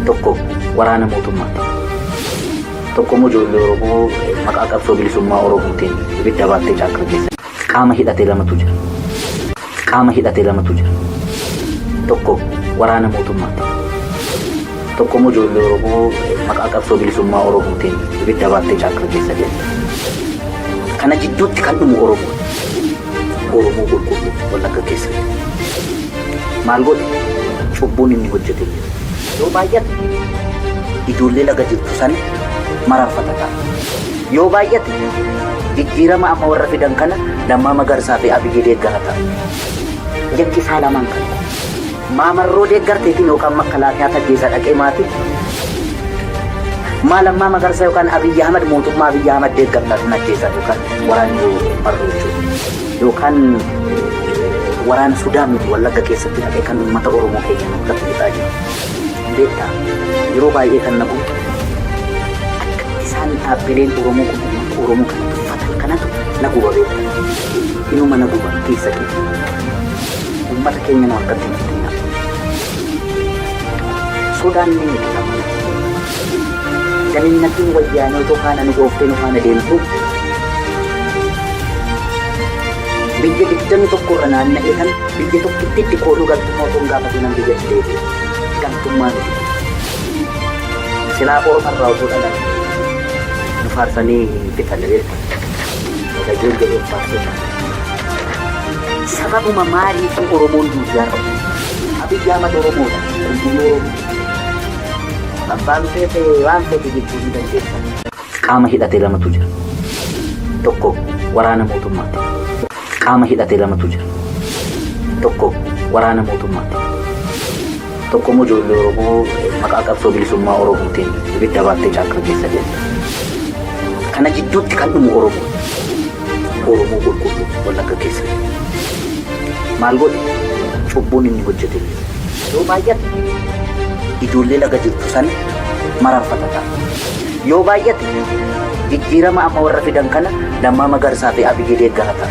Tokko waraana mootummaati. Tokko immoo ijoollee Oromoo maqaa qabsoo bilisummaa Oromootiin ibidda baattee caakkaa keessa. Qaama hidhate lamatu jira. Qaama hidhate lamatu jira. Tokko waraana mootummaati. Tokko immoo ijoollee Oromoo maqaa qabsoo bilisummaa Oromootiin ibidda baattee caakkaa keessa deemti. Kana jidduutti kan dhumu Oromoo. Oromoo qulqulluu Wallagga keessatti. Maal godhe? Cubbuun inni hojjete jira. Yoo baay'ate ijoollee laga jirtu san mararfata ta'a. Yoo baay'ate jijjiirama amma warra fidan kana Lammaa Magarsaa fi Abiyyi deeggara ta'a. Yakki isaa lamaan kana. Maa Marroo deeggarteetiin yookaan makkalaakayaa tajjeessa dhaqee maatii maa Lammaa Magarsaa yookaan Abiyyi Ahmad mootummaa Abiyyi Ahmad deeggartaatiin ajjeesan yookaan waraanni Marroo jechuudha. Yookaan waraana Sudaan miti Wallagga keessatti dhaqee kan uummata Oromoo keenya nurratti fixaa jiru. Beektaa yeroo baay'ee kan na gubu akka isaan dhaabbileen Oromoo kun uummata Oromoo kana tuffatan kanatu na guba beektaa. Inuma na guba keessa keessa. Uummata keenya nu harkatti hin fixinaa. Sodaan ni miti kan mana. Ganinnatiin wayyaanee otoo faana nu dhooftee nu faana deemtu biyya 21 irra naanna'ee kan biyya tokkittitti kooluu galtummaa otoo hin gaafatiin nan biyyatti deebi'e. Gantummaa miti. Silaa orma irraa otoo dhalan nu faarsanii fixan beekta. Wadajoon jedhee faarsee. Sababuma maaliitu Oromoon duuti har'a? Abiyyi Ahmad Oromoodha. Qulqulluu Oromoo. Abbaan feete waan feete jechuu ni dandeessa. Qaama hidhate lamatu jira. Tokko waraana mootummaati. Qaama hidhate lamatu jira. Tokko waraana mootummaati. Tokko immoo ijoollee Oromoo maqaa qabsoo bilisummaa Oromootiin ibidda baattee caakkaa keessa deemti. Kana jidduutti kan dhumu Oromoo. Oromoo qulqulluu Wallagga keessa. Maal godhe? Cubbuun inni hojjete jira. Yoo baay'ate ijoollee laga jirtu san mararfata ta'a. Yoo baay'ate jijjiirama amma warra fidan kana Lammaa Magarsaa fi Abiyyi deeggara ta'a.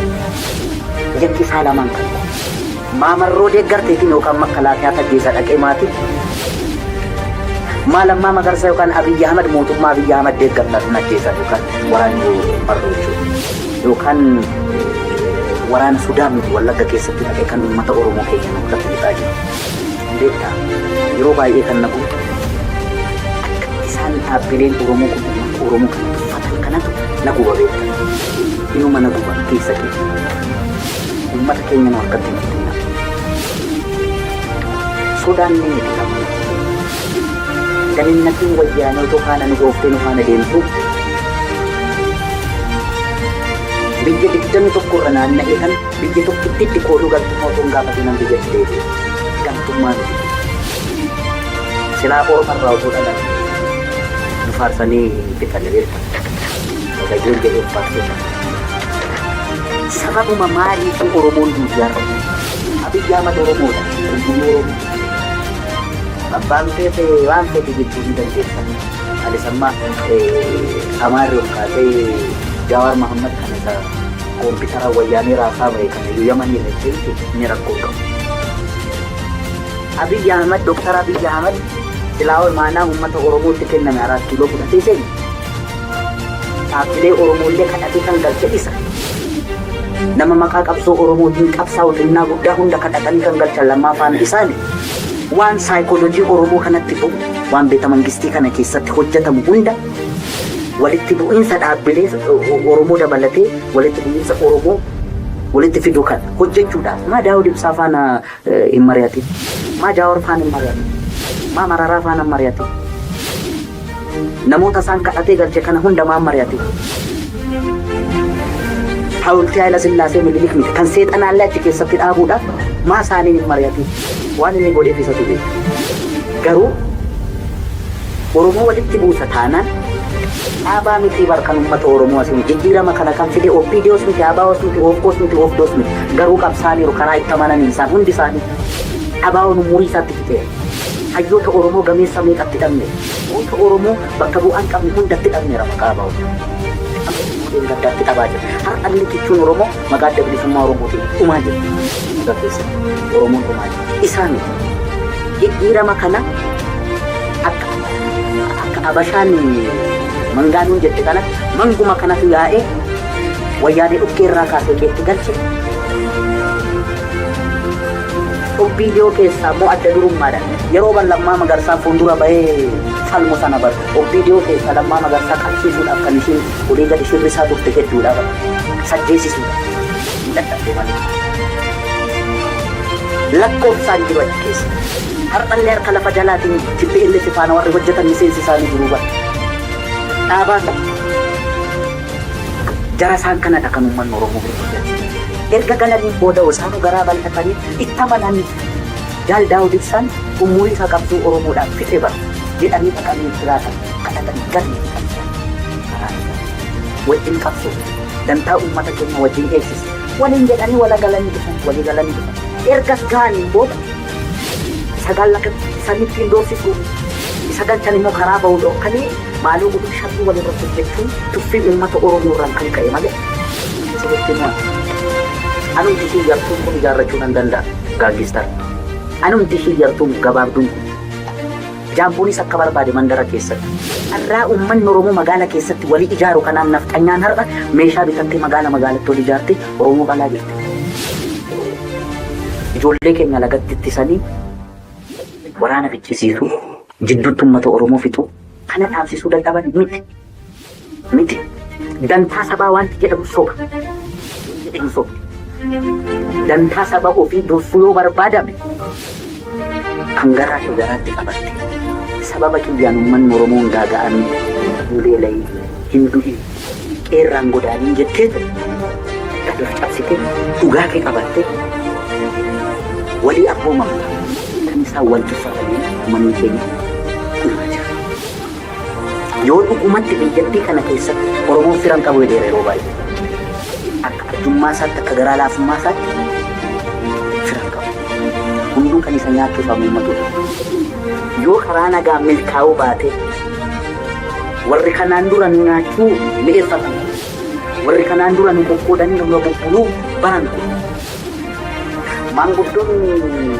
Yakki isaa lamaan kana. Maa Marroo deeggarteetiin yookaan makkalaakayaa tajjeessa dhaqee maatii maa Lammaa Magarsaa yookaan Abiyyi Ahmad mootummaa Abiyyi Ahmad deeggartaatiin ajjeesan yookaan waraanni Marroo jechuudha. Yookaan waraana Sudaan miti Wallagga keessatti dhaqee kan uummata Oromoo keenya nurratti fixaa jiru. Beektaa yeroo baay'ee kan na gubu akka isaan dhaabbileen Oromoo kun uummata Oromoo kana tuffatan kanatu na guba beektaa. Inuma na guba keessa keessa. Uummata keenya nu harkatti hin fixinaa. Sodaan ni miti kan mana. Ganinnatiin wayyaanee otoo faana nu dhooftee nu faana deemtu biyya 21 irra naanna'ee kan biyya tokkittitti kooluu galtummaa otoo hin gaafatiin nan biyyatti deebi'e. Gantummaa miti. Silaa orma irraa otoo dhalan nu faarsanii fixan beekta. Wadajoon jedhee faarsee. Sababuma maaliitu Oromoon duuti har'a? Abiyyi Ahmad Oromoodha. Qulqulluu Oromoo. Abbaan feete waan feete jechuu ni dandeessa. Anis amma Amaarri ol kaasee Jawaar Mahammad kana isa koompitara wayyaanee raasaa bahe kana iyyuu Yamanii irra jechuun ni rakkoo qabu. Abiyyi Ahmad, Dr. Abiyyi Ahmad silaa imaanaa uummata Oromootti kenname 4 kiiloo fudhatee seene. Dhaabbilee Oromoollee kadhatee kan galche isa. Nama maqaa qabsoo Oromootiin qabsaa'u xinnaa guddaa hunda kadhatanii kan galchan Lammaa faana isaani. Waan saayikoolojii Oromoo kanatti bu'u, waan beeta mangistii kana keessatti hojjetamu hunda walitti bu'iinsa dhaabbilee Oromoo dabalatee walitti bu'iinsa Oromoo walitti fiduu kan hojjechuudhaaf maa Daawud Ibsaa faana hin mari'atin, maa Jaawar faana hin mari'atin, maa Mararaa faana hin mari'atin. Namoota isaan kadhatee galche kana hunda maan mari'ate? Hawultii Haayila Sillaasee Minilik miti. Kan seexanaallee achi keessatti dhaabuudhaaf maa isaaniin hin mari'atin? Waan inni godheef isatu beeka. Garuu Oromoo walitti buusa taanaan dhaabaa miti bar kan uummata Oromoo asiin jijjiirama kana kan fide OPDOs miti, ABOs miti, OFCOs miti, OFDOs miti. Garuu qabsaaniiru karaa itti amananiin isaan hundi isaanii. ABOn umurii isaatti fixeera. Hayyoota Oromoo gameessa meeqatti dhabne. Goota Oromoo bakka bu'aa hin qabne hundatti dhabneera maqaa ABO. Amma fuudheen gaddaatti dhabaa jira. Har'allee kichuun Oromoo maqaa Adda Bilisummaa Oromootiin dhumaa jira. Dhugaa keessatti Oromoon dhumaa jira. Isaa miti. Jijjiirama kana akka Abashaan mangaanuun jette kana manguma kanatu yaa'ee wayyaanee dhukkee irraa kaasee keetti galche. OPDO keessaa immoo adda durummaadhaan yeroo ban Lammaa Magarsaa fuuldura bahee falmu sana bar OPDO keessaa Lammaa Magarsaa qabsiisuudhaaf kan ishiin olii gadi shirrisaa turte hedduudha bar sajjeesisuudha. Hin dadhabde malee. Lakkoofsaan jiru achi keessa. Har'allee harka lafa jalaatiin TPLF faana warri hojjetan miseensi isaanii jiru bar. Dhaabaa sana. Jara isaan kanadha kan uummanni Oromoo hojjetu. Erga galaniin booda isaanuu garaa bal'atanii itti amananii Jaal Daawud Ibsaan umurii isaa qabsoo Oromoodhaaf fixe bara jedhanii dhaqanii jiraatan kadhatanii galii kan jiran karaa wajjin qabsoo dantaa uummata keenya wajjin eegsisa waliin jedhanii wala galanii dhufan, walii galanii dhufan. Ergas ga'aniin booda sagal lafa sanitti hin doorsisu isa galchan immoo karaa ba'uu dhorkanii maaloo godhuu sharrii wal irratti hojjechuun tuffii uummata Oromoo irraan kan ka'e malee sirriitti himaa. Anumti ishii yartuun kun ijaarrachuu nan danda'a gaangistar. Anumti ishii yartuun gabaabduun kun. Jaamboonis akka barbaade mandara keessatti. Har'aa uummanni Oromoo magaala keessatti walii ijaaru kanaan nafxanyaan har'a meeshaa bitattee magaala magaalatti wal ijaartee Oromoo qalaa jirti. Ijoollee keenya lagatti ittisanii waraana ficcisiisuu, jidduutti uummata Oromoo fixuu kana dhaabsisuu dadhaban miti. Miti. Dantaa sabaa wanti jedhamu soba. Jedhamu soba. Dantaa saba ofii dursuu yoo barbaadame kan garaa kee garaatti qabatte sababa kiyyaan uummanni Oromoo hin gaaga'amin, hin beelayin, hin du'in, qeerraan godaaniin jetteetu gad of cabsitee dhugaa kee qabattee walii abboomamta. Kan isaan wal tuffatanii uummanni keenya dhumaa jira. Yoo dhugumatti biyyattii kana keessatti Oromoon firan qabu jedheera yeroo baay'ee. Akka arjummaa isaatti, akka garaa laafummaa isaatti firan qabu. Hunduu kan isa nyaachuuf hamuummatudha. Yoo karaa nagaa milkaa'uu baate warri kanaan dura nu nyaachuu mi'eeffatan, warri kanaan dura nu qoqqoodanii nu bubbuluu baran kun, maanguddoonni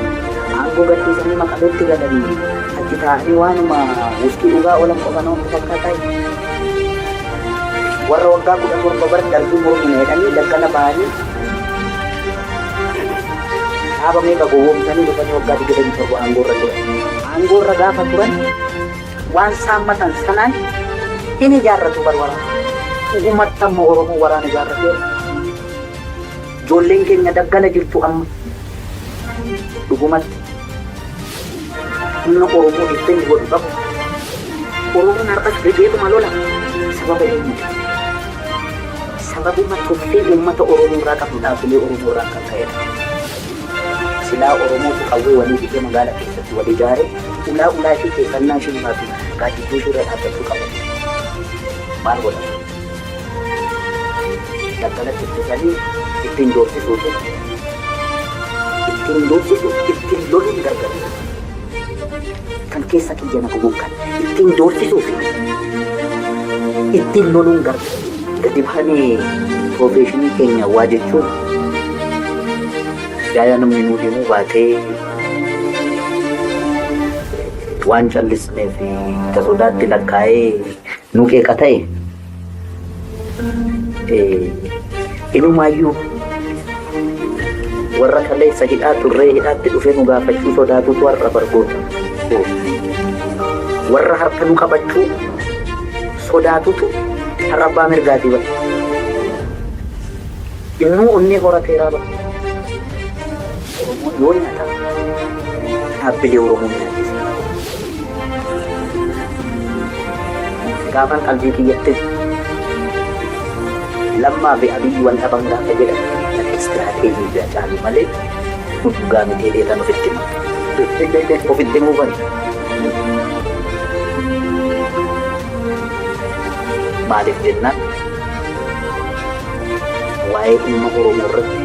aangoo gadhiisanii Maqaleetti galanii achi taa'anii waanuma wuskii dhugaa oolan qofa nama fakkaataa. Warra waggaa 17 bara Dargii mormina jedhanii daggala bahanii dhaaba meeqa gowwoomsanii dhufanii waggaa 27 aangoorra turan. Aangoorra gaafa turan waan saammatan sanaan hin ijaarratu bar waraana. Dhugumatti amma Oromoo waraana ijaarrateera. Ijoolleen keenya daggala jirtu amma. Dhugumatti humna Oromoo defend godhu qabu. Oromoon har'as rigeetuma lola. Sababa eenyuti? Sababuma tuffii uummata Oromoo irraa qabnu dhaabbilee Oromoo irraa kan ka'edha. Silaa Oromootu qawwee walii bitee magaala keessatti wal ijaare ulaa ulaa ishee keessannaa ishee baatu gaaddidduu ishee irra dhaabbachuu qaba. Maal godha? Daggalatti ittisanii ittiin doorsisuufi ittiin doorsisuuf ittiin loluun gargar. Kan keessa kiyya na gubuun kan ittiin doorsisuuf ittiin loluun gargar. Gadi baanee professionii keenya waa jechuun yaaya namni nuu himuu baatee waan callisnee fi akka sodaatti lakkaa'ee nu qeeqa ta'e, inumaayyuu warra kaleessa hidhaa turree hidhaatti dhufee nu gaafachuu sodaatutu har'a bargoota. Warra harka nu qabachuu sodaatutu har'a abbaa mirgaatii bara. Innuu onnee horateeraa bara. Oromoon yoo nyaata dhaabbilee Oromoo nyaachisa. Gaafan qalbii kiyyatti Lammaa fi Abiyyi wal dhaban gaafa jedhan lakki istiraateejii bira caalu malee dhugaa miti jedheetan ofitti hima. Ofitti himuu bari. Maaliif jennaan waa'ee dhimma Oromoo irratti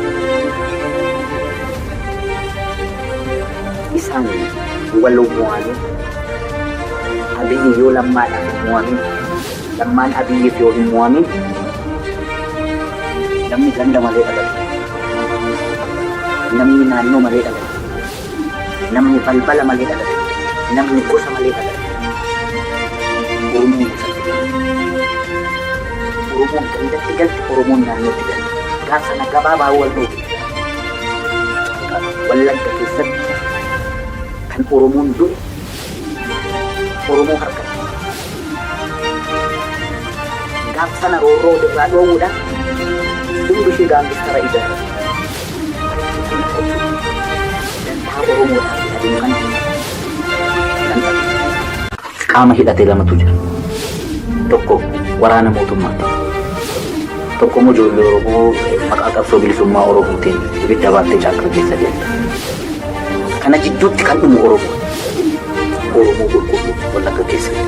isaan wal mo'anii, Abiyyi yoo Lammaadhaaf hin mo'amin, Lammaan Abiyyiif yoo hin mo'amin, namni ganda malee dhalate, namni naannoo malee dhalate, namni balbala malee dhalate, namni gosa malee dhalate. Oromoon gandatti galte, Oromoon naannootti galte. Gaaf sana gabaabaa wal dhoofte. Wallagga keessatti kan Oromoon du'e Oromoo harkatti. Gaaf sana roorroo walirraa dhoowwuudhaan hundi ishee gaangistara ijaarrate. Dantaa Oromoodhaaf yaadeen kan kan dhabe. Qaama hidhate lamatu jira. Tokko waraana mootummaati. Tokko immoo ijoollee Oromoo maqaa qabsoo bilisummaa Oromootiin ibidda baattee caakkaa keessa deemtu. Kana jidduutti kan dhumu Oromoo. Oromoo qulqulluu Wallagga keessatti.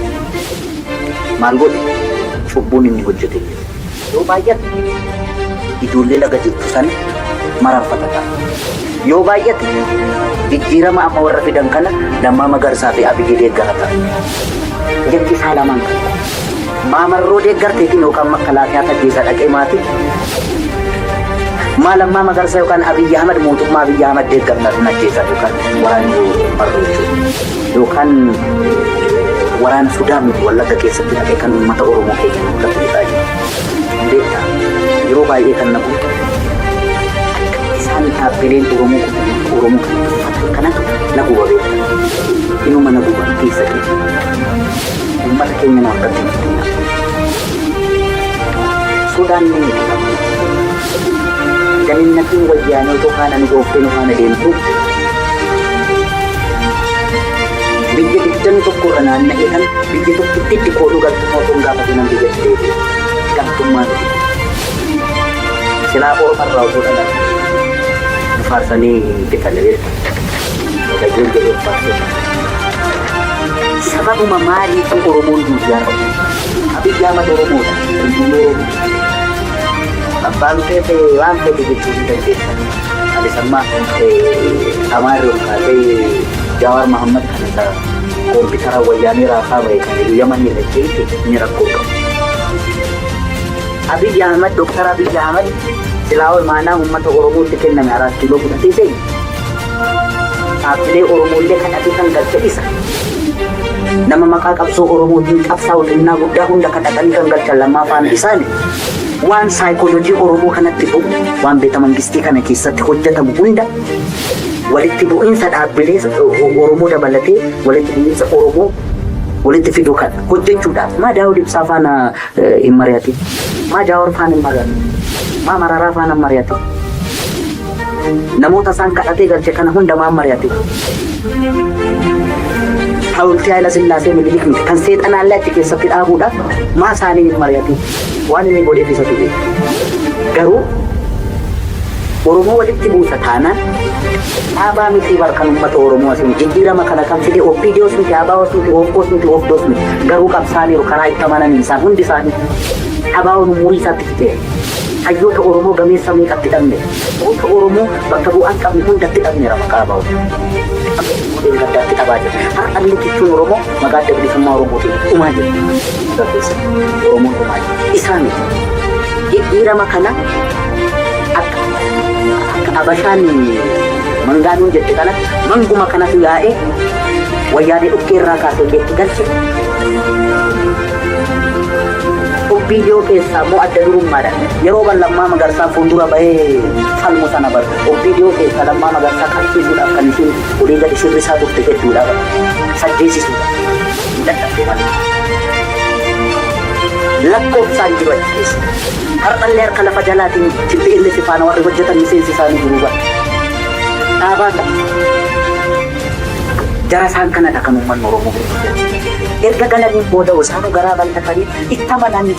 Maal godhe? Cubbuun inni hojjete hin jiru. Yoo baay'ate ijoollee laga jirtu sana mararfata ta'a. Yoo baay'ate jijjiirama amma warra fidan kana Lammaa Magarsaa fi Abiyyi deeggara ta'a. Yakki isaa lamaan kana. Maa Marroo deeggarteetiin yookaan makkalaakayaa tajjeesa dhaqee maatiin maa Lammaa Magarsaa yookaan Abiyyi Ahmad mootummaa Abiyyi Ahmad deeggartaa sun ajjeesaa yookaan waraanni Marroo jechuudha. Yookaan waraana Sudaan miti Wallagga keessatti dhaqee kan uummata Oromoo keenya nurratti fixaa jiru. Beektaa yeroo baay'ee kan na gubu akka isaan dhaabbileen Oromoo kun uummata Oromoo kana tuffatan kanatu na guba beektaa. Inuma na guba keessa keessa. Uummata keenya nu harkatti hin fixinaa. Sodaan ni miti qaba. Ganinnatiin wayyaanee otoo faana nu dhooftee nu faana deemtu biyya 21 irra naanna'ee kan biyya tokkittitti kooluu galtummaa otoo hin gaafatin nan biyyatti deebi'e. Galtummaa miti. Silaa orma irraa otoo dhalan nu faarsanii fixan beektu. Wadajoon jedhee faarsee. Sababuma maaliitu Oromoon duudyaa qabu? Abiyyi Ahmad Oromoodha. Hundinuu Oromoo. Abbaan feete waan fedhe jechuu ni dandeessa. Anis amma Amaarri ol kaasee Jawaar Mahammad kan isa koompitara wayyaanee raasaa bahe kan jedhu Yamanii irra jeete inni rakkoo qabu. Abiyyi Ahmad, Dr. Abiyyi Ahmad silaa imaanaa uummata Oromootti kenname Araat Kiiloo fudhatee seene. Dhaabbilee Oromoollee kadhatee kan galche isa. Nama maqaa qabsoo Oromootiin qabsaa'u xinnaa guddaa hunda kadhatanii kan galchan Lammaa faana isaani. Waan saayikoolojii Oromoo kanatti bu'u, waan beeta mangistii kana keessatti hojjetamu hunda walitti bu'iinsa dhaabbilee Oromoo dabalatee walitti bu'iinsa Oromoo walitti fiduu kana hojjechuudhaaf maa Daawud Ibsaa faana hin mari'atin? Maa Jaawar faana hin mari'atin? Maa Mararaa faana hin mari'atin? Namoota isaan kadhatee galche kana hunda maan mari'ate? Hawultii Haayila Sillaasee Minilik miti kan seexanaallee achi keessatti dhaabuudhaaf maa isaanii hin mari'atin? Waan inni godheef isatu beeka. Garuu Oromoo walitti buusa taanaan dhaabaa miti bar kan uummata Oromoo asiin jijjiirama kana kan fide OPDOs miti, ABOs miti, OFCOs miti, OFDOs miti. Garuu qabsaaniiru karaa itti amananii isaan hundi isaanii. ABOn umurii isaatti fixeera. Hayyoota Oromoo gameessa meeqatti dhabne? Goota Oromoo bakka bu'aa hin qabne hundatti dhabneera maqaa ABO. Gaddaatti dhabaa jira. Har'a illee kichuun Oromoo maqaa Adda Bilisummaa Oromootiin dhumaa jira. Keessa Oromoon dhumaa jira. Isaa miti. Jijjiirama kana akka akka Abashaan mangaanuun jette kanatti manguma kanatu yaa'ee wayyaanee dhukkee irraa kaasee keetti galche. OPDO keessaa immoo adda durummaadhaan yeroo ban Lammaa Magarsaa fuuldura bahee falmu sana bar OPDO keessaa Lammaa Magarsaa qabsiisuudhaaf kan isiin olii gadi shirrisaa turte hedduudha bar sajjeesisuudha hin dadhabde malee. Lakkoofsaan jiru achi keessa. Har'allee harka lafa jalaatiin TPLF faana warri hojjetan miseensi isaanii jiru bar. Dhaabaa kana. Jara isaan kanadha kan uummanni Oromoo hojjetu. Erga galaniin booda isaanuu garaa bal'atanii itti amananii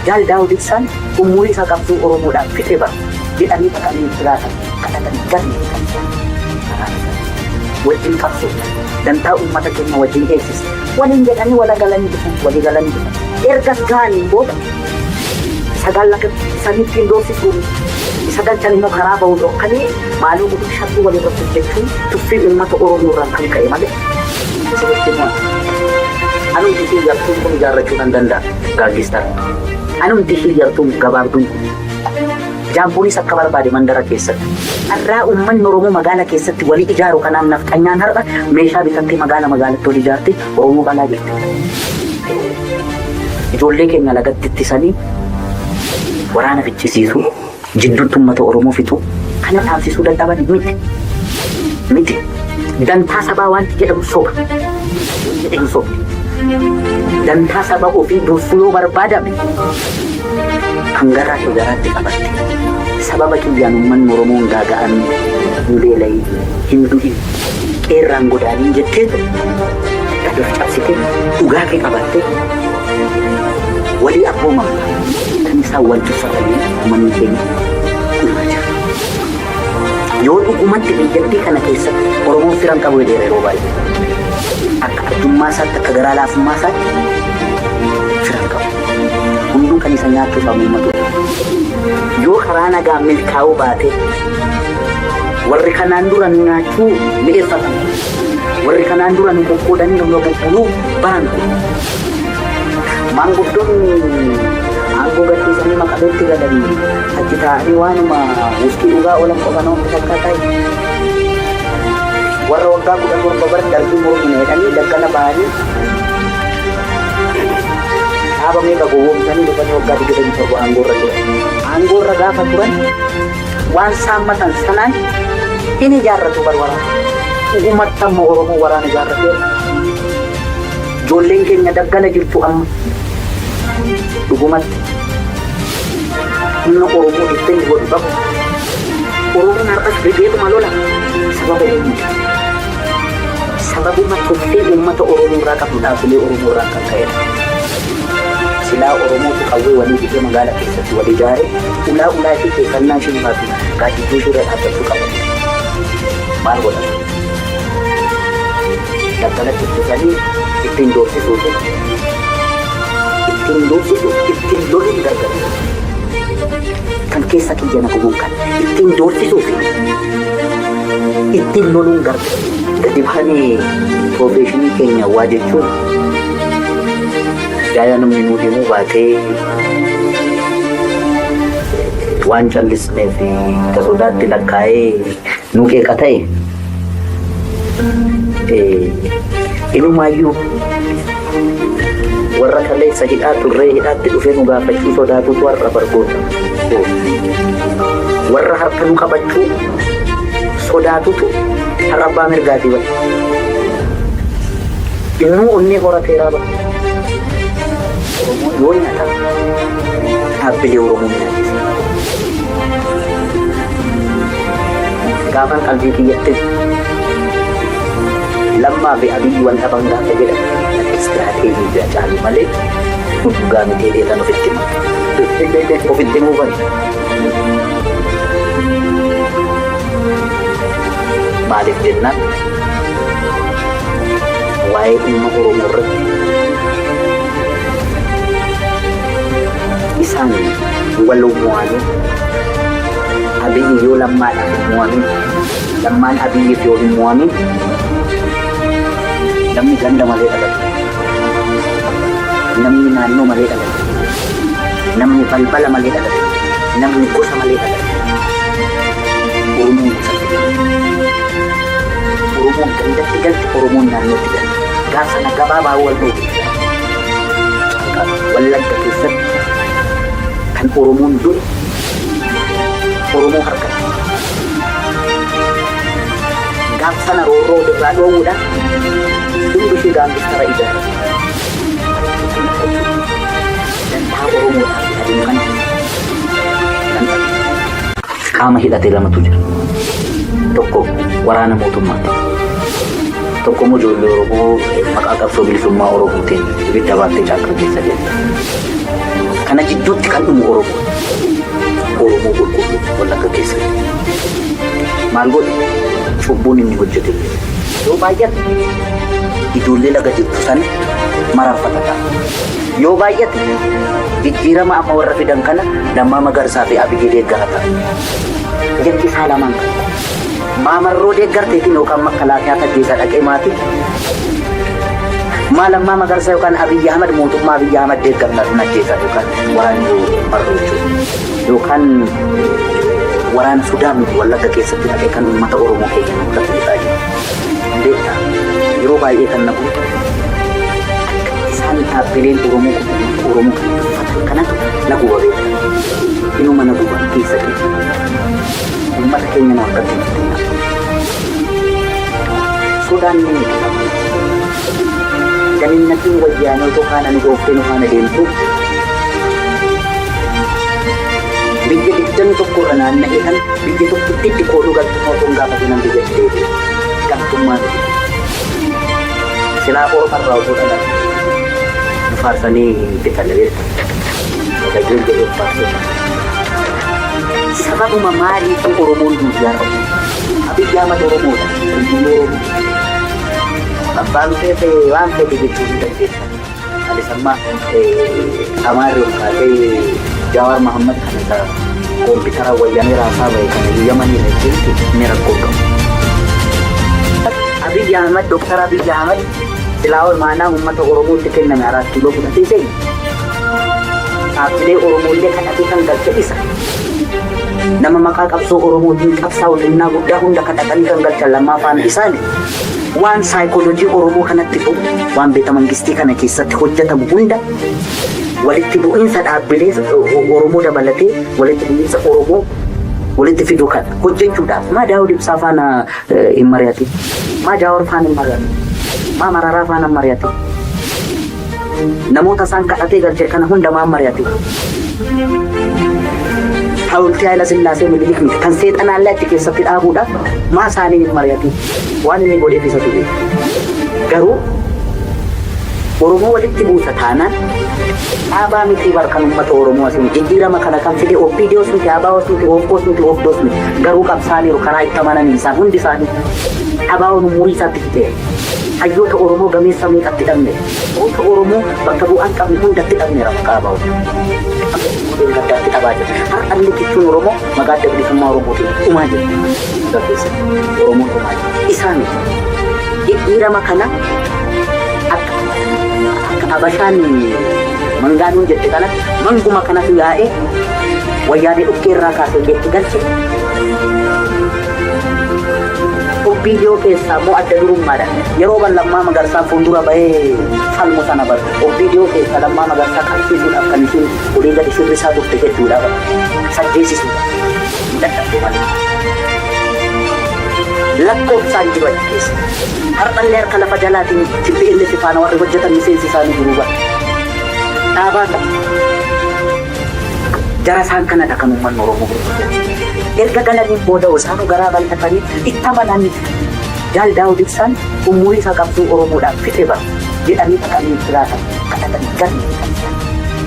Jaal Daawud Ibsaan umurii isaa qabsoo Oromoodhaaf fixe bara jedhanii dhaqanii itti laatan kadhatanii galme kan isaan karaa nagaa wajjin qabsoo dantaa uummata keenya wajjin eegsisa waliin jedhanii wala galanii dhufan walii galanii dhufan. Ergas ga'aniin booda sagal laga samiitti hin doorsisuun isa galchan immoo karaa bahu dhokkanii maaloo godhuu shakkii wal irratti hojjechuun tuffii uummata Oromoo irraan kan ka'e malee isinitti himuun anumti ishii yartuun kun ijaarrachuu nan danda'a gaangistara. Anumti ishii yartuun gabaabduun kun jaampuunis akka barbaade mandara keessatti. Har'aa uummanni Oromoo magaala keessatti walii ijaaru kanaaf nafxanyaan har'a meeshaa bitattee magaala magaalatti wal ijaartee Oromoo qalaa jirti. Ijoollee keenya lagatti ittisanii Waraana fichisiisuu, jidduutti uummata Oromoo fixuu, kana dhaabsisuu dadhaban miti. Miti. Dantaa sabaa wanti jedhamu soba. Jedhamu soba. Dantaa saba ofii dursuu yoo barbaadame kan garaa kee garaatti qabatte sababa kiyyaan uummanni Oromoo hin gaaga'amin, hin beelayin, hin du'in, qeerraan godaaniin jetteetu gad of cabsitee dhugaa kee qabattee walii abboomamta. Kan isaan wal tuffatanii uummanni keenya dhumaa jira. Yoo dhugumatti biyyattii kana keessatti Oromoon fira hin qabu jedheera yeroo baay'ee. Akka arjummaa isaatti, akka garaa laafummaa isaatti fira hin qabu. Hunduu kan isa nyaachuuf hamuummatu. Yoo karaa nagaa milkaa'uu baate warri kanaan dura nu nyaachuu mi'eeffatan, warri kanaan dura nu qoqqoodanii nu bubbuluu baran kun, maanguddoonni aangoo gadhiisanii Maqaleetti galanii achi taa'anii waanuma wuskii dhugaa oolan qofa nama fakkaataa. Warra waggaa 17 bara darbii mormina jedhanii daggala bahanii dhaaba meeqa gowwoomsanii dhufanii waggaa 27 aangoorra turan. Aangoorra gaafa turan waan saammatan sanaan hin ijaarratu bar waraana. Dhugumatti amma Oromoo waraana ijaarrateera. Ijoolleen keenya daggala jirtu amma. Dhugumatti humna Oromoo defend godhu qabu. Oromoon har'as rigeetuma lola sababa eenyuti? Sababuma tuffii uummata Oromoo irraa qabdu dhaabbilee Oromoo irraa kan ka'edha. Silaa Oromootu qawwee walii bitee magaala keessatti wal ijaare ulaa ulaa ishee keessannaa ishee baatu gaaddidduu ishee irra dhaabbachuu qaba. Maal godhama? Daggalatti ittisanii ittiin doorsisuufi ittiin doorsisuuf ittiin loluun gargaara. Kan keessa kiyya na gubuun kan ittiin doorsisuu fi ittiin loluun gargaara. Gadi bahanii profession keenya waa jechuun yaaya namni nuu himuu baatee waan callisnee fi akka sodaatti lakkaa'ee nu qeeqa ta'e, inumaayyuu warra kaleessa hidhaa turree hidhaatti dhufee nu gaafachuu sodaatutu har'a bargoota. Warra harka nu qabachuu sodaatutu har'a abbaa mirgaatii bara. Innuu onnee horateeraa bara. Oromoon yoo nyaata dhaabbilee Oromoo nyaachisa. Gaafan qalbii kiyyatti Lammaa fi Abiyyi wal dhaban gaafa jedhan istiraateejii bira caalu malee dhugaa miti jedhee ofitti hima. Ofitti himuu bari. Maaliif jennaan waa'ee dhimma Oromoo irratti isaan wal mo'anii, Abiyyi yoo Lammaadhaaf hin mo'amin, Lammaan Abiyyiif yoo hin mo'amin, namni ganda malee dhalate, namni naannoo malee dhalate, namni balbala malee dhalate, namni gosa malee dhalate. Oromoon gosatti galti. Oromoon gandatti galti, Oromoon naannootti galti. Gaaf sana gabaabaa wal dhoowwe. Wallagga keessatti kan Oromoon du'e Oromoo harkatti. Gaaf sana roorroo irraa dhoowwuudhaan hundi ishee gaangistara ijaarate. Dantaa Oromoodhaaf adeemu kana kan qaama hidhate lamatu jira. Tokko waraana mootummaati. Tokko immoo ijoollee Oromoo maqaa qabsoo bilisummaa Oromootiin ibidda baattee caakkaa keessa deemte. Kana jidduutti kan dhumu Oromoo. Oromoo qulqulluu Wallagga keessatti. Maal godhe? Cubbuun inni hojjete yoo baay'ate ijoollee laga jirtu sana mararfata ta'a. Yoo baay'ate jijjiirama amma warra fidan kana Lammaa Magarsaa fi Abiyyi deeggara ta'a. Yakki isaa lamaan kan. Maamarroo deeggarteetiin yookaan makalaakiyaa tajjeessa dhaqee maatii maa Lammaa Magarsaa yookaan Abiyyi Ahmad, mootummaa Abiyyi Ahmad deeggartaa sun ajjeesaa yookaan waraanni marroo jechuudha. Yookaan waraana Sudaan Wallagga keessatti dhaqee kan uummata Oromoo keenya nurratti fixaa jiru. Beektaa, yeroo baay'ee kan na guutu akka isaan Dhaabbileen Oromoo kun uummata Oromoo kana tuffatan kanatu na guba beekta. Inuma na guba keessa keessa. Uummata keenya nu akkatti nutti hin Sodaan ni miti qaba. Ganinnatiin wayyaanee otoo faana nu dhooftee nu faana deemtu biyya 21 irra naanna'ee kan biyya tokkittiitti kooluu galtummaa otoo hin gaafatin nan biyyatti deebi'e. Galtummaa miti. Silaa orma irraa otoo dhalan nu faarsanii fixan beektu. Wadajoon jedhee of faarsee. Sababuma maaliitu Oromoon duuti har'a? Abiyyi Ahmad Oromoodha. Qulqulluu Oromoo. Abbaan feete waan feete jechuu ni dandeessa. Anis amma Amaarri ol kaasee Jawaar Mahammad kana isa koompitara wayyaanee raasaa bahe kana Yamanii irra jechuun ni rakkoo qabu. Abiy Ahmad, Dr. Abiy Ahmad silaa imaanaa uummata Oromootti kenname Araat Kiiloo fudhatee seene. Dhaabbilee Oromoo illee kadhatee kan galche isa. Nama maqaa qabsoo Oromootiin qabsaa'u xinnaa guddaa hunda kadhatanii kan galchan lammaa faana isaani. Waan saayikoolojii Oromoo kanatti ta'u, waan beeta mangistii kana keessatti hojjetamu hunda, walitti bu'iinsa dhaabbilee Oromoo dabalatee walitti bu'iinsa Oromoo walitti fiduu kana hojjechuudhaaf maa Daawud Ibsaa faana hin mari'atin? Maa Jaawar faana hin mari'atin? Maa Mararaa faana hin mari'atin? Namoota isaan kadhatee galche kana hunda maan mari'atin? Hawultii Haayila Sillaasee Minilik miti kan seexanaallee achi keessatti dhaabuudhaaf maa isaanii hin mari'atin? Waan inni godheef isatu beeka. Garuu Oromoo walitti buusa taanaan dhaabaa miti bar kan uummata Oromoo asiin jijjiirama kana kan fide OPDOs miti, ABOs miti, OFCOs miti, OFDOs miti. Garuu qabsaaniiru karaa itti amananii isaan hundi isaanii. ABOn umurii isaatti fixeera. Hayyoota Oromoo gameessa meeqatti dhabne. Goota Oromoo bakka bu'aan qabne hundatti dhabneera maqaa ABOn. Gaddaatti dhabaa jira. Har'allee jechuun Oromoo maqaa Adda Bilisummaa Oromootiin dhumaa jira. Gaggeessatti Oromoon dhumaa jira. Isaa miti. Jijjiirama kana akka akka Abashaan mangaanuun jette kanatti manguma kanatu yaa'ee wayyaanee dhukkee irraa kaasee keetti galche. OPDO keessaa immoo adda durummaadhaan yeroo ban Lammaa Magarsaan fuuldura bahee falmu sana bar OPDO keessaa Lammaa Magarsaa qabsiisuudhaaf kan isheen olii gadi shirrisaa turte hedduudha bar sajjeesisuudhaaf hin dadhabde malee. Lakkoofsaan jiru achi keessa. Har'allee harka lafa jalaatiin TPLF faana warri hojjetan miseensi isaanii jiru bar. Dhaabaa ta'a. Jara isaan kanadha kan uummanni Oromoo hordofaa. Erga galaniin booda isaanuu garaa bal'atanii itti amananii Jaal Daawud Ibsaan umurii isaa qabsoo Oromoodhaaf fixe bara jedhanii dhaqanii itti laatan kadhatanii galme kan isaan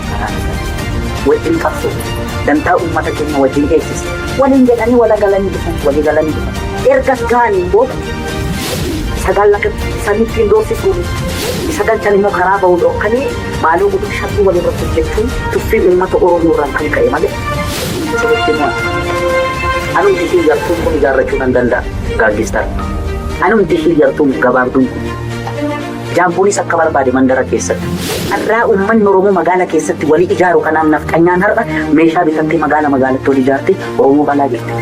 karaa nagaa wajjin qabsoo dantaa uummata keenya wajjin eegsisa waliin jedhanii wala galanii dhufan, walii galanii dhufan. Ergas ga'aniin booda isa gallaqa isaan ittiin doorsisuun isa galchan immoo karaa ba'uu dhorkanii maaloo godhuu sharrii wal irratti hojjechuun tuffii uummata Oromoo irraan kan ka'e malee isinitti himu. Anumti ishii yartuun kun ijaarrachuu nan danda'a gaaggistar. Anumti ishii yartuun gabaabduun kun. Jaamponis akka barbaade mandara keessatti. Har'aa uummanni Oromoo magaala keessatti walii ijaaru kanaaf nafxanyaan har'a meeshaa bitattee magaala magaalatti wal ijaartee Oromoo balaa jirti.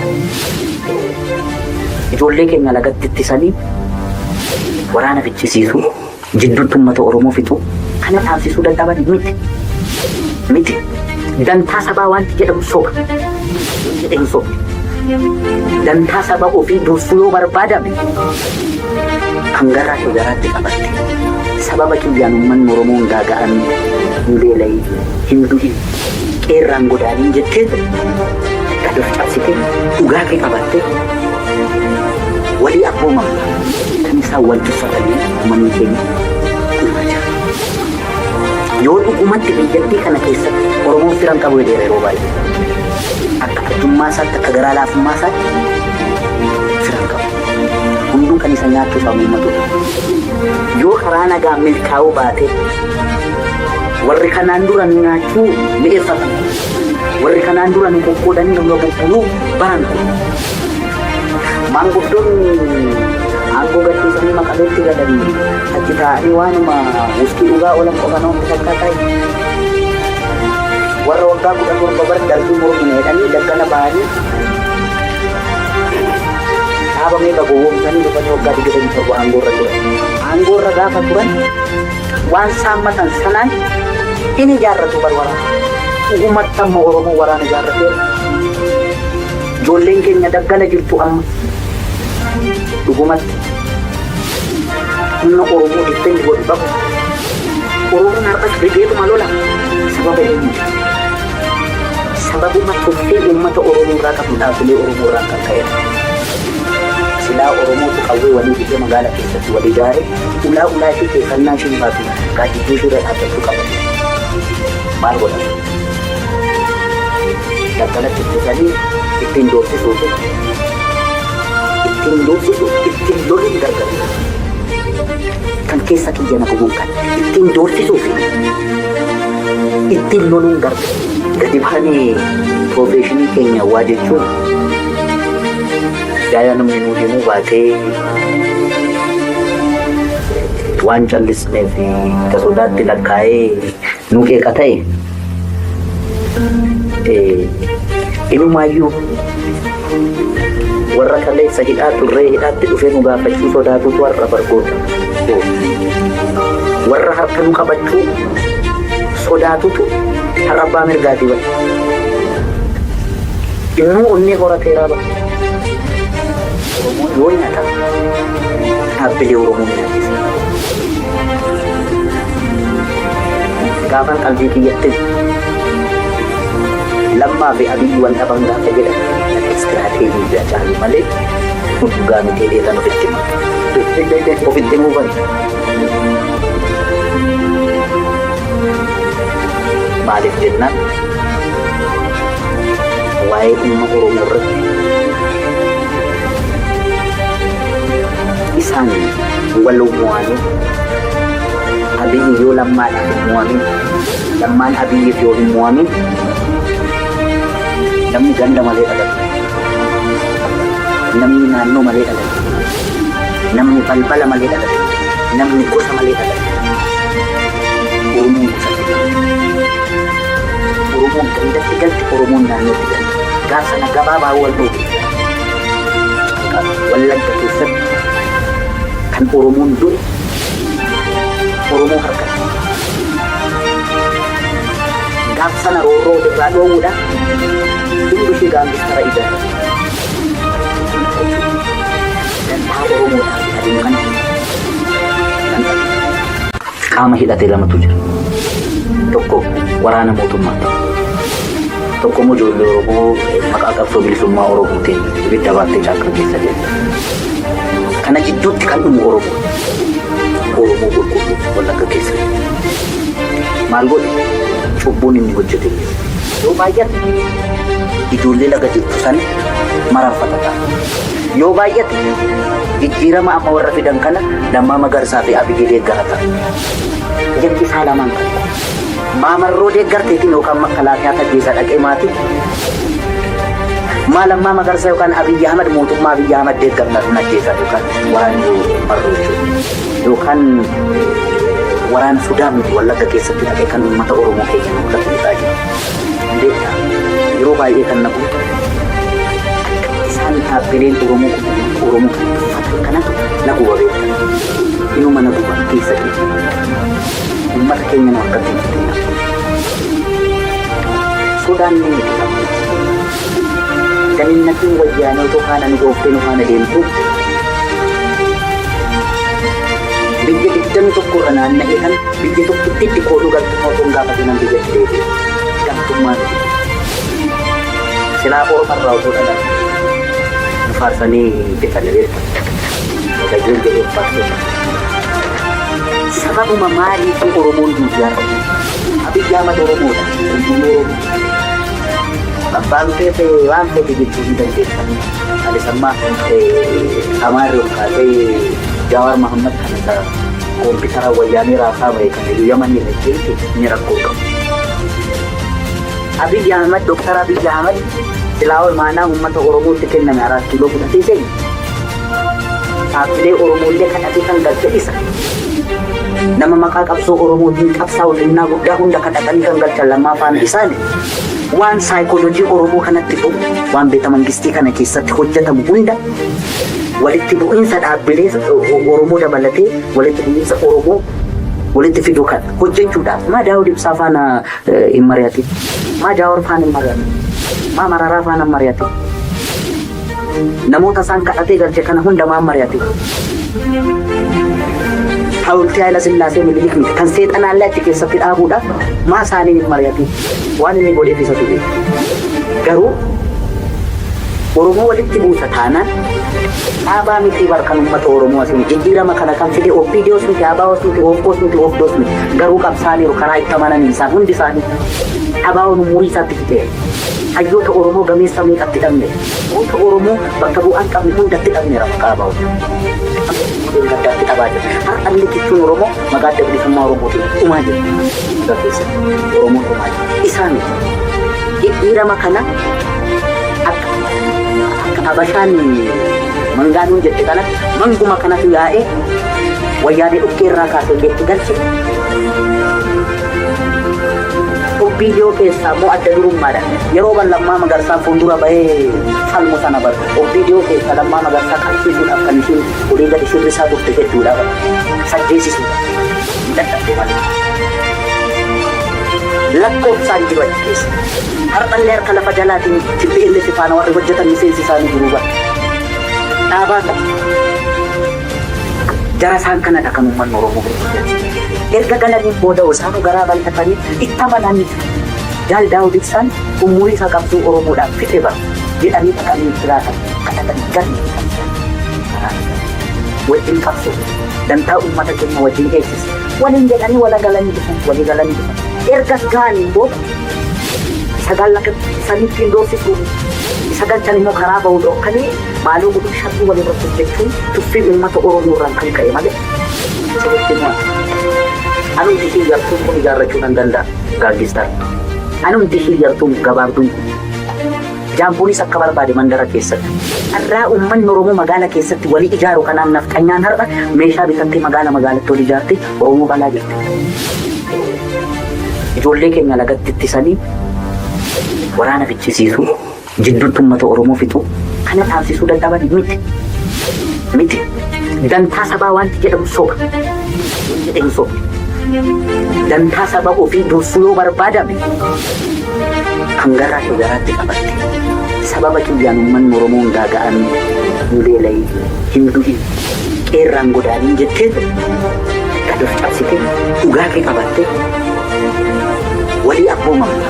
Ijoollee keenya lagatti ittisanii waraana ficcisiisuu, jidduutti uummata Oromoo fixuu kana dhaabsisuu dadhaban miti. Miti. Dantaa sabaa wanti jedhamu soba. Jedhamu soba. Dantaa saba ofii dursuu yoo barbaadame kan garaa kee garaatti qabatte sababa kiyyaan uummanni Oromoo hin gaaga'amin, hin beelayin, hin du'in, qeerraan godaaniin jetteetu gad of cabsitee dhugaa kee qabattee walii abboomamta. Kan isaan wal tuffatanii uummanni keenya dhumaa jira. Yoo dhugumatti biyyattii kana keessatti Oromoon fira hin qabu jedheera yeroo baay'ee. Akka arjummaa isaatti, akka garaa laafummaa isaatti fira hin qabu. Hunduu kan isa nyaachuuf hamuummatudha. Yoo karaa nagaa milkaa'uu baate warri kanaan dura nu nyaachuu mi'eeffatan, warri kanaan dura nu qoqqoodanii nu bubbuluu baran kun, maanguddoonni aangoo gadhiisanii Maqaleetti galanii achi taa'anii waanuma wuskii dhugaa oolan qofa nama fakkaataa. Warra waggaa 17 bar darbii mormina jedhanii daggala bahanii dhaaba meeqa gowwoomsanii dhufanii waggaa 27 aangoorra turan. Aangoorra gaafa turan Waan saammatan sanaan hin ijaarratu bar waraana. Dhugumatti amma Oromoo waraana ijaarrateera. Ijoolleen keenya daggala jirtu amma. Dhugumatti humna Oromoo defend godhu qabu. Oromoon har'as rigeetuma lola. Sababa eenyuti? Sababuma tuffii uummata Oromoo irraa qabu dhaabbilee Oromoo irraa kan ka'edha. Silaa Oromootu qawwee walii bitee magaala keessatti wal ijaare ulaa ulaa ishee keessannaa isheen baatu gaaddidduu ishee irra dhaabbachuu qaba. Maal godha? Daggalatti ittisanii ittiin doorsisuufi ittiin doorsisu ittiin loluun gargaru. Kan keessa kiyya na gubuun kan ittiin doorsisuufi ittiin loluun gargaru. Gadi bahanii professionii keenya waa jechuun yaada namni nuu himuu baatee waan callisneef akka sodaatti lakkaa'ee nu qeeqa ta'e, inumaayyuu warra kaleessa hidhaa turree hidhaatti dhufee nu gaafachuu sodaatutu har'a bargoota. Warra harka nu qabachuu sodaatutu har'a abbaa mirgaatii bara. Innuu onnee horateeraa bara. Oromoon yoo nyaata dhaabbilee Oromoo nyaachisa. Gaafan qalbii kiyyatti Lammaa fi Abiyyi wal dhaban gaafa jedhan istiraateejii bira caalu malee dhugaa miti jedhee ofitti hima. Ofitti himuu bari. Maaliif jennaan waa'ee dhimma Oromoo irratti isaan wal mo'anii, Abiyyi yoo Lammaadhaaf hin mo'amin, Lammaan Abiyyiif yoo hin mo'amin, namni ganda malee dhalate, namni naannoo malee dhalate, namni balbala malee dhalate, namni gosa malee dhalate. Oromoon gosatti galti. Oromoon gandatti galti, Oromoon naannootti galti. Gaaf sana gabaabaa wal dhoobe. Wallagga keessatti kan Oromoon du'e Oromoo harkatti. Gaaf sana roorroo irraa dhoowwuudhaan hundi ishee gangstera ijaarrate. Dantaa Oromoodhaaf adeemu kana nan dhabe. Qaama hidhate lamatu jira. Tokko waraana mootummaati. Tokko immoo ijoollee Oromoo maqaa qabsoo bilisummaa Oromootiin ibidda baattee caakkaa keessa deemtu. Kana jidduutti kan dhumu Oromoo. Oromoo qulqulluu Wallagga keessa jiru. Maal godhe? Cubbuun inni hojjete jiru. Yoo baay'ate ijoollee laga jirtu sana mararfata ta'a. Yoo baay'ate jijjiirama amma warra fidan kana Lammaa Magarsaa fi Abiyyi deeggara ta'a. Yakki isaa lamaan tokko. Maamarroo deeggarteetiin yookaan makalaakiyaa tajjeessa dhaqee maatii. Maa Lammaa Magarsaa yookaan Abiyyi Ahmad, mootummaa Abiyyi Ahmad deeggartaa sun ajjeesan yookaan waraanni marroo jechuudha. Yookaan waraana Sudaan miti Wallagga keessatti dhaqee kan uummata Oromoo keenya namoota fixaa jiru. Beektaa, yeroo baay'ee kan na guutu akka isaan dhaabbileen Oromoo kun uummata Oromoo kan tuffatan kanatu na guba, beektaa. Inuma na guba keessa keessa. Uummata keenya nu harkatti nutti Sodaan ni miti qabdu. Ganinnatiin wayyaanee otoo faana nu dhooftee nu faana deemtu biyya 21 irra naanna'ee kan biyya tokkitti itti kooluu galtummaa otoo hin gaafatin nan biyyatti deebi'e. Galtummaa miti. Silaa Orma irraa otoo dhalan nu faarsanii fixan, beekta. Wagayyeen jedhee faarsee. Sababuma maaliitu Oromoon duuti har'a? Abiyyi Ahmad Oromoodha. Qulqulluu Oromoo. Abbaan feete waan fete jechuu ni dandeessa. Anis amma Amaarri ol kaasee Jawaar Mahammad kana isa koompitara wayyaanee raasaa bahe kana iyyuu Yamanii jechuun ni rakkoo qabu. Abiyyi Ahmad, Dooktar Abiyyi Ahmad silaa imaanaa uummata Oromootti kenname Araat Kiiloo fudhatee seeni. Dhaabbilee Oromoollee kadhatee kan galche isa. Nama maqaa qabsoo Oromootiin qabsaa'u xinnaa guddaa hunda kadhatanii kan galchan Lammaa faana isaani. Waan saayikoolojii Oromoo kanatti bu'u, waan beeta mangistii kana keessatti hojjetamu hunda, walitti bu'iinsa dhaabbilee Oromoo dabalatee walitti bu'iinsa Oromoo Walitti fiduu kan hojjechuudhaaf maa Daawud Ibsaa faana hin mari'atin? Maa Jaawar faana hin mari'atin? Maa Mararaa faana hin mari'atin? Namoota isaan kadhatee galche kana hunda maa hin mari'atin? Hawultii Haayila Sillaasee Minilik miti kan seexanaallee achi keessatti dhaabuudhaaf maa isaaniin hin mari'atin? Waan inni godheef isatu beeka. Garuu Oromoo walitti buusa taanaan dhaabaa miti bar kan uummata Oromoo asiin jijjiirama kana kan fide OPDOs miti, ABOs miti, OFCOs miti, OFDOs miti. Garuu qabsaaniiru karaa itti amananii isaan hundi isaanii. ABOn umurii isaatti fixeera. Hayyoota Oromoo gameessa meeqatti dhabne. Goota Oromoo bakka bu'aan qabne hundatti dhabneera maqaa ABO. Gaddaatti dhabaa jira. Har'a illee jechuun Oromoo maqaa adda bilisummaa Oromootiin dhumaa jira. Keessatti Oromoon dhumaa jira. Isaa miti. Jijjiirama kana akka akka Habashaan mangaanuun jette kanatti manguma kanatu yaa'ee wayyaanee dhukkee irraa kaasee keetti galche. OPDO keessaa immoo adda durummaadhaan yeroo ban Lammaa Magarsaa fuuldura bahee falmu sana bar OPDO keessaa Lammaa Magarsaa qabsiisuudhaaf kan ishiin olii gadi shirrisaa turte hedduudha bar sajjeesisuudha. Hin dadhabde malee. Lakkoofsaan jiru achi keessa. Har'allee harka lafa jalaatiin TPLF faana warri hojjetan miseensi isaanii jiru bara. Dhaabaa kana. Jara isaan kanadha kan uummanni Oromoo hojjetu. Erga galaniin booda isaanuu garaa bal'atanii itti amananii Jaal Daawud Ibsaan umurii isaa qabsoo Oromoodhaaf fixe bara jedhanii dhaqanii jiraatan kadhatanii galii wajjin qabsoo dantaa uummata keenya wajjin eegsisa. Waliin jedhanii wala galanii dhufan, walii galanii dhufan. Ergas ga'aniin booda sagal akka sanitti hin doorsisuu isa galchan immoo karaa bahu dhokkanii maaloo godhuu shakkii wal irratti hojjechuun tuffii uummata Oromoo irraan kan ka'e malee sirriitti immoo anumti ishii yartuun kun ijaarrachuu nan danda'a gaaddistar. Anumti ishii yartuun gabaabduun kun Jaamponis akka barbaade mandara keessatti. Har'aa uummanni Oromoo magaala keessatti walii ijaaru kanaan nafxanyaan har'a meeshaa bitattee magaala magaalatti wal ijaartee Oromoo balaa jirti. Ijoollee keenya lagatti ittisanii waraana fichisiisuu, jidduutti uummata Oromoo fixuu kana dhaabsisuu dadhaban miti. Miti. Dantaa sabaa wanti jedhamu soba. Jedhe hin soba. Dantaa saba ofii dursuu yoo barbaadame kan garaa kee garaatti qabatte sababa kiyyaan uummanni Oromoo hin gaaga'amin, hin beelayin, hin du'in, qeerraan godaaniin jetteetu gad of cabsitee dhugaa kee qabattee walii abboomamta.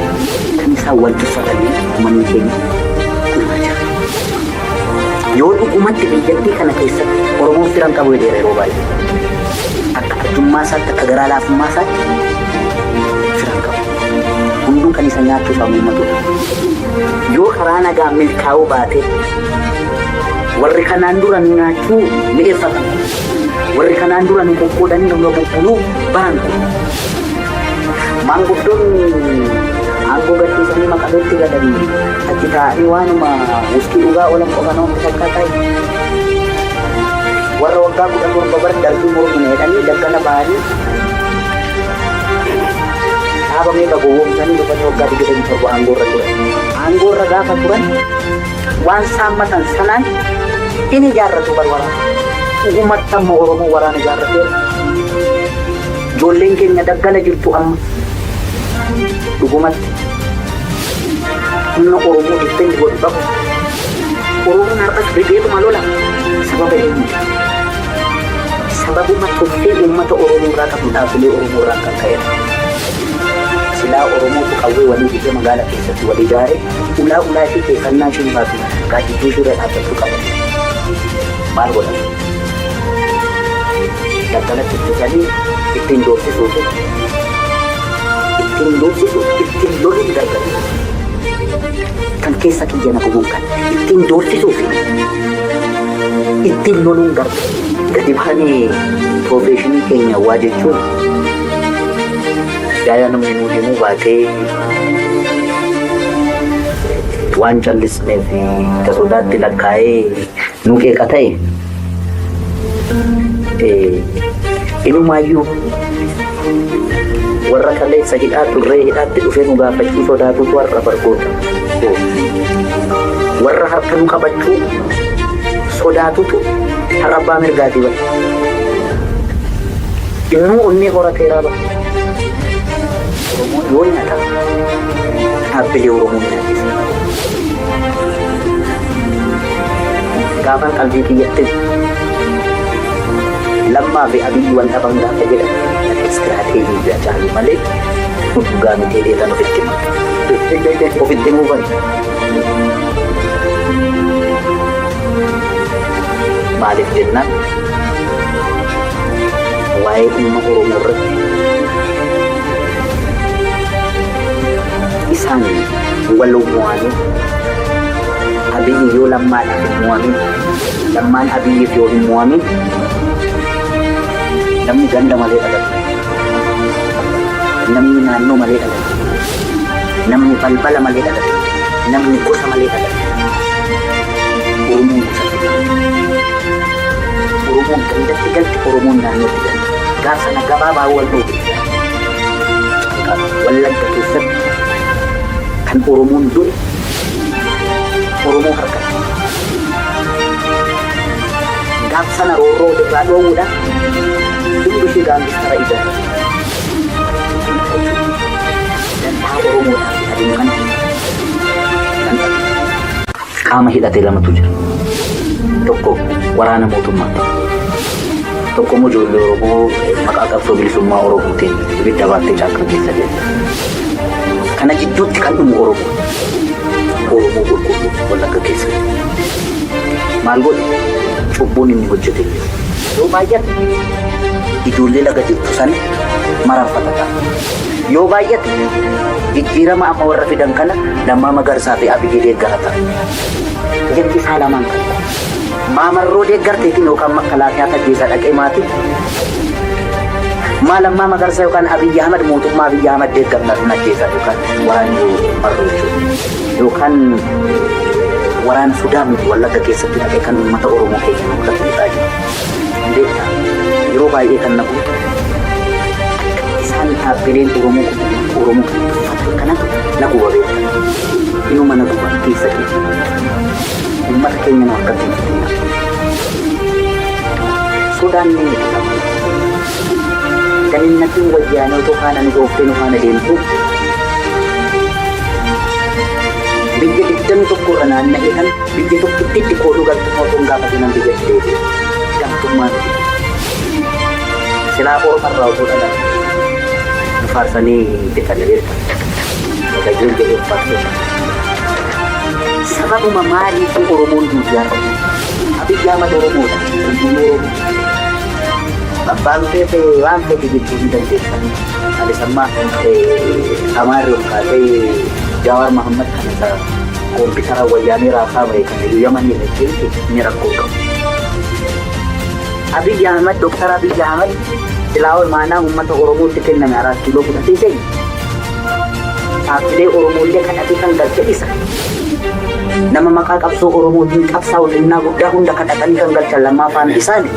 Kan isaan wal tuffatanii uummanni keenya dhumaa jira. Yoo dhugumatti biyyattii kana keessatti Oromoon firan qabu jedheera yeroo baay'ee. Akka arjummaa isaatti akka garaa laafummaa isaatti firan qabu. Hunduu kan isa nyaachuuf hamuummatudha. Yoo karaa nagaa milkaa'uu baate warri kanaan dura nu nyaachuu mi'eeffatan warri kanaan dura nu qoqqoodanii nu bubbuluu baran kun maanguddoonni aangoo gadhiisanii maqaleetti galanii achi taa'anii waanuma wuskii dhugaa oolan qofa namatti fakkaataa. Warra waggaa 17 bar darbii mormina jedhanii daggala ba'anii dhaaba meeqa gowwoomsanii dhufanii waggaa 27 aangoorra turan. Aangoorra gaafa turan waan saammatan sanaan in ijaarratu bar waraana. Dhugumatti amma Oromoo waraana ijaarrateera. Ijoolleen keenya daggala jirtu amma. Dhugumatti humna Oromoo defend godhu qabu. Oromoon har'as rigeetuma lola sababa eenyuti? Sababuma tuffii uummata Oromoo irraa qabu dhaabbilee Oromoo irraa kan ka'edha. Silaa Oromootu qawwee walii bitee magaala keessatti wal ijaare ulaa ulaa ishee keessannaa isheen baatu gaaddidduu ishee irra dhaabbachuu qaba. Maal godhan? Daggalatti ittisanii ittiin doorsisuuf ittiin doorsisuuf ittiin loluun gargaru. Kan keessa kiyya na gubuun kan ittiin doorsisuuf ittiin loluun gargaru. Gadi bahanii professionii keenya waa jechuun yaaya namni nuu himuu baatee waan callisneef akka sodaatti lakkaa'ee nu qeeqa ta'e inumaayyuu warra kaleessa hidhaa turree hidhaatti dhufee nu gaafachuu sodaatutu har'a bargoota. Warra harka nu qabachuu sodaatutu har'a abbaa mirgaatii bara. Innuu onnee horateeraa bara. Oromoon yoo nyaata dhaabbilee Oromoo nyaachisa. Gaafan qalbii kiyyatti Lammaa fi Abiyyi wal dhaban gaafa jedhan istiraateejii bira caalu malee dhugaa miti jedheetan ofitti hima. Ofitti himuu bari. Maaliif jennaan waa'ee dhimma Oromoo irratti isaan wal mo'anii Abiyyi yoo Lammaadhaaf hin mo'amin, Lammaan Abiyyiif yoo hin mo'amin, namni ganda malee dhalate, namni naannoo malee dhalate, namni balbala malee dhalate, namni gosa malee dhalate. Oromoon gosatti galti. Oromoon gandatti galti, Oromoon naannootti galti. Gaaf sana gabaabaa wal dhoowwe. Wallagga keessatti kan Oromoon du'e Oromoo harkatti. Gaaf sana roorroo irraa dhoowwuudhaaf hundi ishee gaangistara ijaarrate. Dantaa Oromoodhaaf adeemu kana kan dhabe. Qaama hidhate lamatu jira. Tokko waraana mootummaati. Tokko immoo ijoollee Oromoo maqaa qabsoo bilisummaa Oromootiin ibidda baattee caakkaa keessa deemte. Kana jidduutti kan dhumu Oromoo. Oromoo qulqulluu Wallagga keessa. Maal godhe? Cubbuun inni hojjete hin jiru. Yoo baay'ate ijoollee laga jirtu sana mararfata ta'a. Yoo baay'ate jijjiirama amma warra fidan kana Lammaa Magarsaa fi Abiyyi deeggara ta'a. Yakki isaa lamaan kana. Maa Marroo deeggarteetiin yookaan makkalaakayaa tajjeesa dhaqee maatiin maa Lammaa Magarsaa yookaan Abiyyi Ahmad mootummaa Abiyyi Ahmad deeggartaaf hin ajjeesan yookaan waraanni Marroo jechuudha. Yookaan waraana Sudaan miti Wallagga keessatti dhaqee kan uummata Oromoo keenya namootatti fixaa jiru. Beektaa yeroo baay'ee kan na guutu akka isaan dhaabbileen Oromoo kun uummata Oromoo kan tuffatan kanatu na guba beektaa. Inuma na guba keessa keessa. Uummata keenya nu harkatti hin fixinaa. Sodaan ni miti qaba. Ganinnatiin wayyaanee otoo faana nu dhooftee nu faana deemtu biyya 21 irra naanna'ee kan biyya tokkittiitti kooluu galtummaa otoo hin gaafatin nan biyyatti deebi'e. Gantummaa miti. Silaa orma irraa otoo dhalan nu faarsanii fixanii beekta. Wagayyuun jedhee of faarsee. Sababuma maaliitu Oromoon duuti har'a? Abiyyi Ahmad Oromoodha. Qulqulluu Oromoo. Abbaan feete waan fete jechuu ni dandeessa. Anis amma Amaarri ol kaasee Jawaar Mahammad kan isa koompitara wayyaanee raasaa bahe kan iyyuu Yamanii irra jechuun inni rakkoo qabu. Abiyyi Ahmad Dr. Abiyyi Ahmad silaa imaanaa uummata Oromootti kenname Araat Kiiloo fudhatee seene. Dhaabbilee Oromoollee kadhatee kan galche isa. Nama maqaa qabsoo Oromootiin qabsaa'u xinnaa guddaa hunda kadhatanii kan galchan Lammaa faana isaani.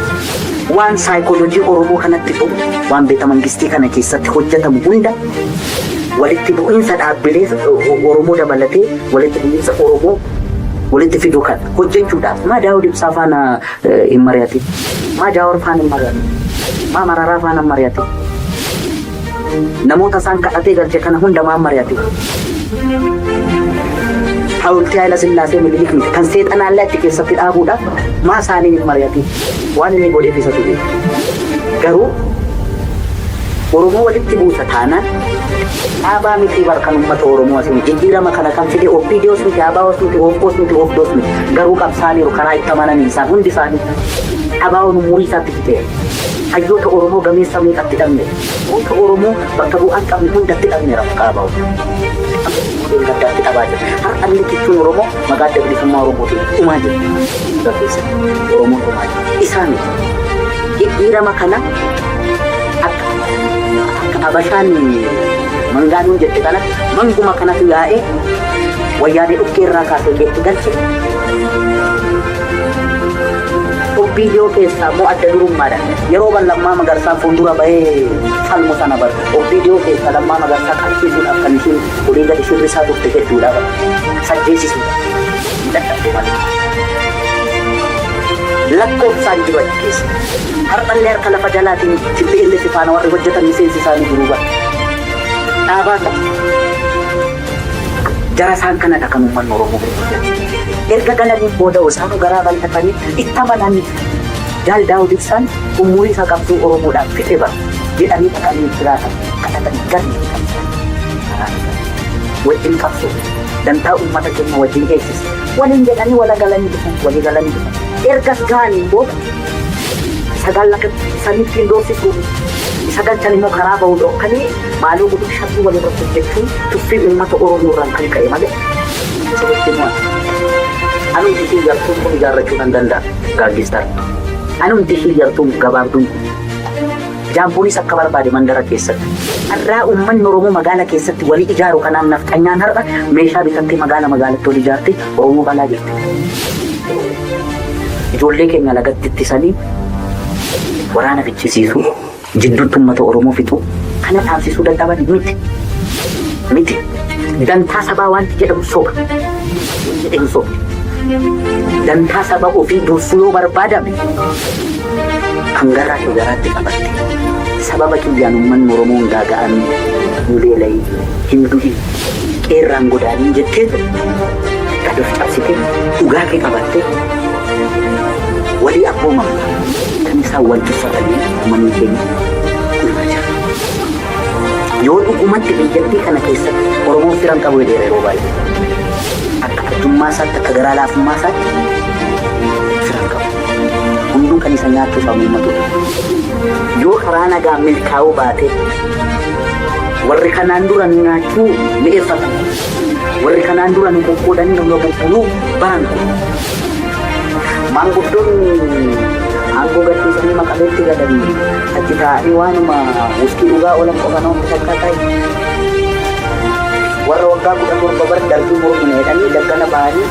Waan saayikoolojii Oromoo kanatti ta'u waan beeta mangistii kana keessatti hojjetamu hunda walitti bu'iinsa dhaabbilee Oromoo dabalatee walitti bu'iinsa Oromoo walitti fiduu kan hojjechuudhaaf maa Daawud Ibsaa faana hin mari'atin, maa Jaawar faana hin mari'atin, maa Mararaa faana hin mari'atin. Namoota isaan kadhatee galche kana hunda maan mari'ate? Hawultii Haayila Sillaasee Minilik miti kan seexanaallee achi keessatti dhaabuudhaaf maa isaaniin hin mari'atin? Waan inni godheef isatu beeka. Garuu Oromoo walitti buusa taanaan dhaabaa miti bar kan uummata Oromoo asiin jijjiirama kana kan fide OPDOs miti, ABOs miti, OFCOs miti, OFDOs miti. Garuu qabsaaniiru karaa itti amananii isaan hundi isaanii ABOn umurii isaatti fixeera. Hayyoota Oromoo gameessa meeqatti dhabne? Goota Oromoo bakka bu'aa hin qabne hundatti dhabneera maqaa ABO. Amma gaddaatti dhabaa jira. Har'a illee kichuun Oromoo maqaa Adda Bilisummaa Oromootiin dhumaa jira. Dhugaa keessatti Oromoon dhumaa jira. Isaa miti. Jijjiirama kana akka akka Abashaan mangaanuun jette kanatti manguma kanatu yaa'ee wayyaanee dhukkee irraa kaasee keetti galche. OPDO keessaa immoo adda durummaadhaan yeroo ban Lammaa Magarsaan fuuldura bahee falmu sana bar OPDO keessaa Lammaa Magarsaa qabsiisuudhaaf kan ishiin olii gadi shirrisaa turte hedduudha bar sajjeesisuudha hin dadhabde malee. Lakkoofsaan jiru achi keessa. Har'allee harka lafa jalaatiin TPLF faana warri hojjetan miseensi isaanii jiruu bara. Dhaabaa qabu. Jara isaan kanadha kan uummanni Oromoo hojjetu. Erga galaniin booda isaanuu garaa bal'atanii itti amananii Jaal Daawud Ibsaan umurii isaa qabsoo Oromoodhaaf fixe bara jedhanii dhaqanii jiraatan kadhatanii galii kan wajjin qabsoo dantaa uummata keenya wajjin eegsisa. Waliin jedhanii wala galanii dhufan, walii galanii dhufan. Ergas ga'aniin booda sagal akka sanitti hin doorsisuu isa galchan immoo karaa ba'uu dhokkanii maaloo godhu shakkii wal irratti hojjechuun tuffii uummata Oromoo irraan kan ka'e malee sirriitti immoo anumti ishii yartuun kun ijaarrachuu nan danda'a gaaggistar. Anumti ishii yartuun gabaabduun kun Jaamponis akka barbaade mandara keessatti. Har'aa uummanni Oromoo magaala keessatti walii ijaaru kanaan nafxanyaan har'a meeshaa bitattee magaala magaalatti wal ijaartee Oromoo balaa jirti. Ijoollee keenya lagatti ittisanii waraana fichisiisuu, jidduutti uummata Oromoo fixuu kana dhaabsisuu dadhaban miti. Miti. Dantaa sabaa wanti jedhamu soba. Jedhamu soba. Dantaa saba ofii dursuu yoo barbaadame kan garaa kee garaatti qabatte sababa kiyyaan uummanni Oromoo hin gaaga'amin, hin beela'in, hin du'in, qeerraan godaaniin jetteetu gad of cabsitee dhugaa kee qabattee walii abboomamta. Kan isaan wal tuffatanii uummanni keenya dhumaa jira. Yoo dhugumatti biyyattii kana keessatti Oromoon firan qabu jedheera yeroo baay'ee. Akka arjummaa isaatti, akka garaa laafummaa isaatti firan qabu. Hunduu kan isa nyaachuuf hamuummatudha. Yoo karaa nagaa milkaa'uu baate warri kanaan dura nu nyaachuu mi'eeffatan, warri kanaan dura nu qoqqoodanii nu bubbuluu baran kun maanguddoonni aangoo gadhiisanii Maqaleetti galanii achi taa'anii waanuma wuskii dhugaa oolan qofa namatti fakkaataa. Warra waggaa 17 bar Dargii mormina jedhanii daggala ba'anii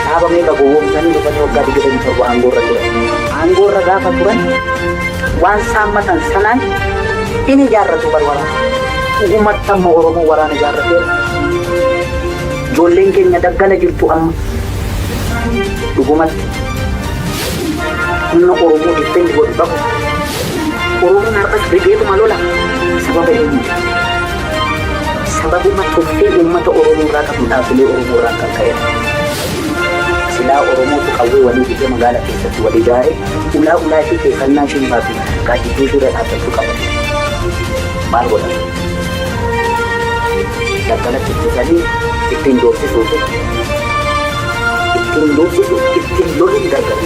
dhaaba meeqa gowwoomsanii dhufanii waggaa 27 aangoorra turan. Aangoorra gaafa turan waan saammatan sanaan in ijaarratu bar waraana. Dhugumatti amma Oromoo waraana ijaarrateera. Ijoolleen keenya daggala jirtu amma. Dhugumatti humna Oromoo defend godhu qabu. Oromoon har'as rigeetuma lola. Sababa eenyuti? Sababuma tuffii uummata Oromoo irraa qabu, dhaabbilee Oromoo irraa kan ka'edha. Silaa Oromootu qawwee walii bitee magaala keessatti wal ijaare ulaa ulaa ishee keessannaa isheen baatu gaaddidduu ishee irra dhaabbachuu qaba. Maal godhan? Daggalatti ittisanii ittiin doorsisuufi ittiin doorsisu ittiin loluun gargaru.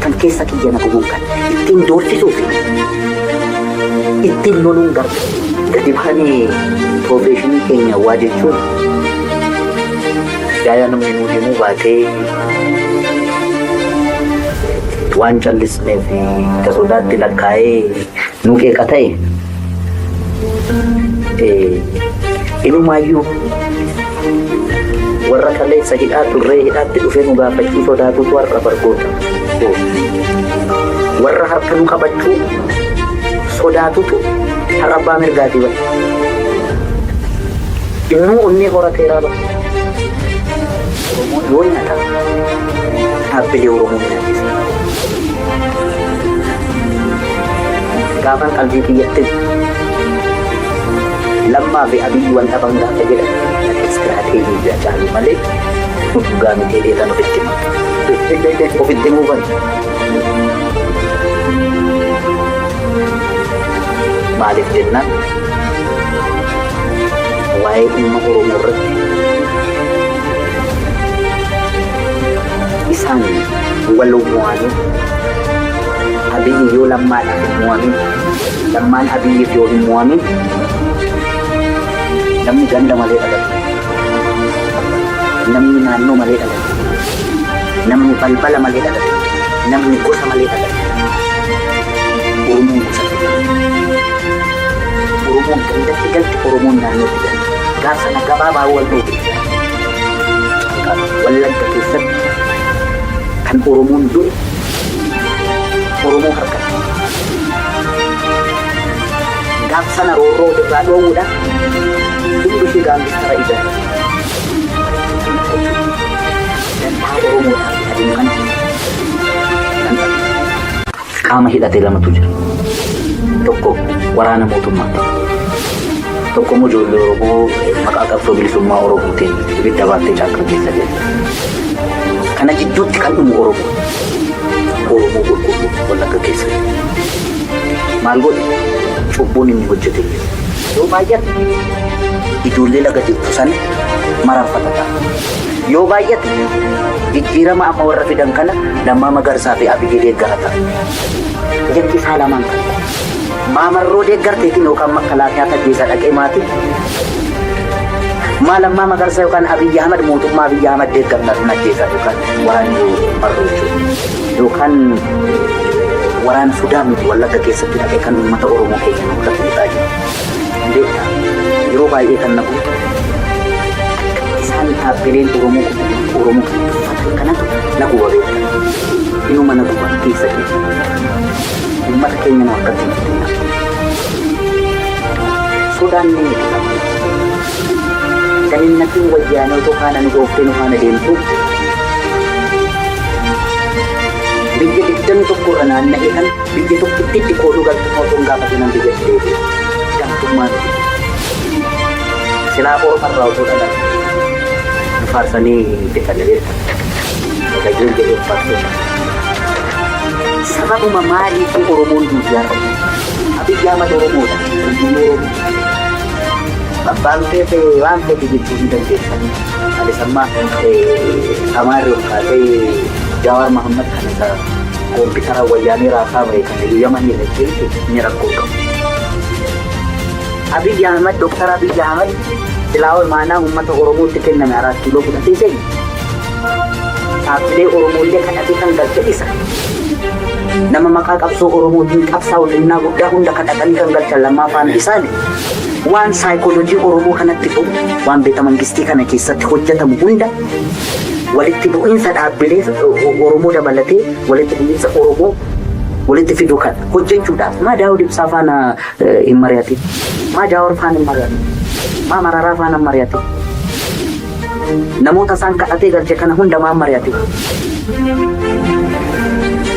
Kan keessa kiyya na gubuun kan ittiin doorsisuu fi ittiin loluun gargaru. Gadi bahanii professionii keenya waa jechuun yaaya namni nuu himuu baatee waan callisneef akka sodaatti lakkaa'ee nu qeeqa ta'e, inumaayyuu warra kaleessa hidhaa turree hidhaatti dhufee nu gaafachuu sodaatutu har'a bargoota. Warra harka nu qabachuu sodaatutu har'a abbaa mirgaatii bara. Innuu onnee horateeraa bara. Oromoon yoo nyaata dhaabbilee Oromoo nyaachisa. Gaafan qalbii kiyyatti Lammaa fi Abiyyi wal dhaban gaafa jedhan istiraateejii caalu malee dhugaa miti jedhee ofitti hima. Ofitti himuu bani. Maaliif jennaan waa'ee dhimma Oromoo irratti isaan wal mo'anii, Abiyyi yoo Lammaadhaaf hin mo'amin, Lammaan Abiyyiif yoo hin mo'amin, namni ganda malee dhalate, namni naannoo malee dhalate, namni balbala malee dhalate, namni gosa malee dhalate. Oromoon gosa fedha. Oromoon gandatti galti, Oromoon naannootti galti. Gaaf sana gabaabaa wal dhoofte. Wallagga keessatti kan Oromoon du'e Oromoo harkatti. Gaaf sana roorroo ofirraa dhoowwuudhaan hundi ishee gangstera ijaarre. Maqaa Oromoodhaaf adeemu kana nan dhabe. Qaama hidhate lamatu jira. Tokko waraana mootummaati. Tokko immoo ijoollee Oromoo maqaa qabsoo bilisummaa Oromootiin ibidda baattee caakkaa keessa jirti. Kana jidduutti kan dhumu Oromoo. Oromoo qulqulluu Wallagga keessa jiru. Maal godhe? Cubbuun inni hojjete hin jiru. Yoo baay'ate ijoollee laga jirtu sana mararfata ta'a. Yoo baay'ate jijjiirama amma warra fidan kana Lammaa Magarsaa fi Abiyyi deeggara ta'a. Yakki isaa lamaan kana. Maa Marroo deeggarteetiin yookaan makkalaakayaa tajjeessa dhaqee maatiin maa Lammaa Magarsaa yookaan Abiyyi Ahmad mootummaa Abiyyi Ahmad deeggartaa sun ajjeesaa yookaan waraanni Marroo jechuudha. Yookaan waraana Sudaan miti Wallagga keessatti dhaqee kan uummata Oromoo keenya nurratti fixaa jiru. Beektaa yeroo baay'ee kan na gubu isaan dhaabbileen Oromoo kun Oromoo kan tuffatan kanatu na guba beektaa. Inuma na guba keessa keessa. Uummata keenya nu harkatti nutti hin Sodaan ni miti qaba. Ganinnatiin wayyaanee otoo faana nu dhooftee nu faana deemtu biyya 21 irra naanna'ee kan biyya tokkittitti kooluu galtummaa otoo hin gaafatin nan biyyatti deebi'e. Gantummaa miti. Silaa orma irraa otoo dhalan nu faarsanii fixanii beektu. Wagayyeen jedhee faarsee. Sababuma maaliitu Oromoon duuti har'a? Abiyyi Ahmad Oromoodha. Hundinuu Oromoo. Abbaan feete waan feete jechuu ni dandeessa. Anis amma Amaarri ol kaasee Jawaar Mahammad kan isa koompitara wayyaanee raasaa bahe kana iyyuu Yamanii irra inni rakkoo qabu. Abiyyi Ahmad, Dr. Abiyyi Ahmad silaa imaanaa uummata Oromootti kenname Araat Kiiloo fudhatee seene. Dhaabbilee Oromoollee kadhatee kan galche isa. Nama maqaa qabsoo Oromootiin qabsaa'u xinnaa guddaa hunda kadhatanii kan galchan Lammaa faana isaani. Waan saayikoolojii Oromoo kanatti ta'u, waan beeta mangistii kana keessatti hojjetamu hunda walitti bu'iinsa dhaabbilee Oromoo dabalatee walitti bu'iinsa Oromoo walitti fiduu kan hojjechuudhaaf maa Daawud Ibsaa faana hin mari'atin, maa Jaawar faana hin mari'atin, maa Mararaa faana hin mari'atin. Namoota isaan kadhatee galche kana hunda maan mari'ate?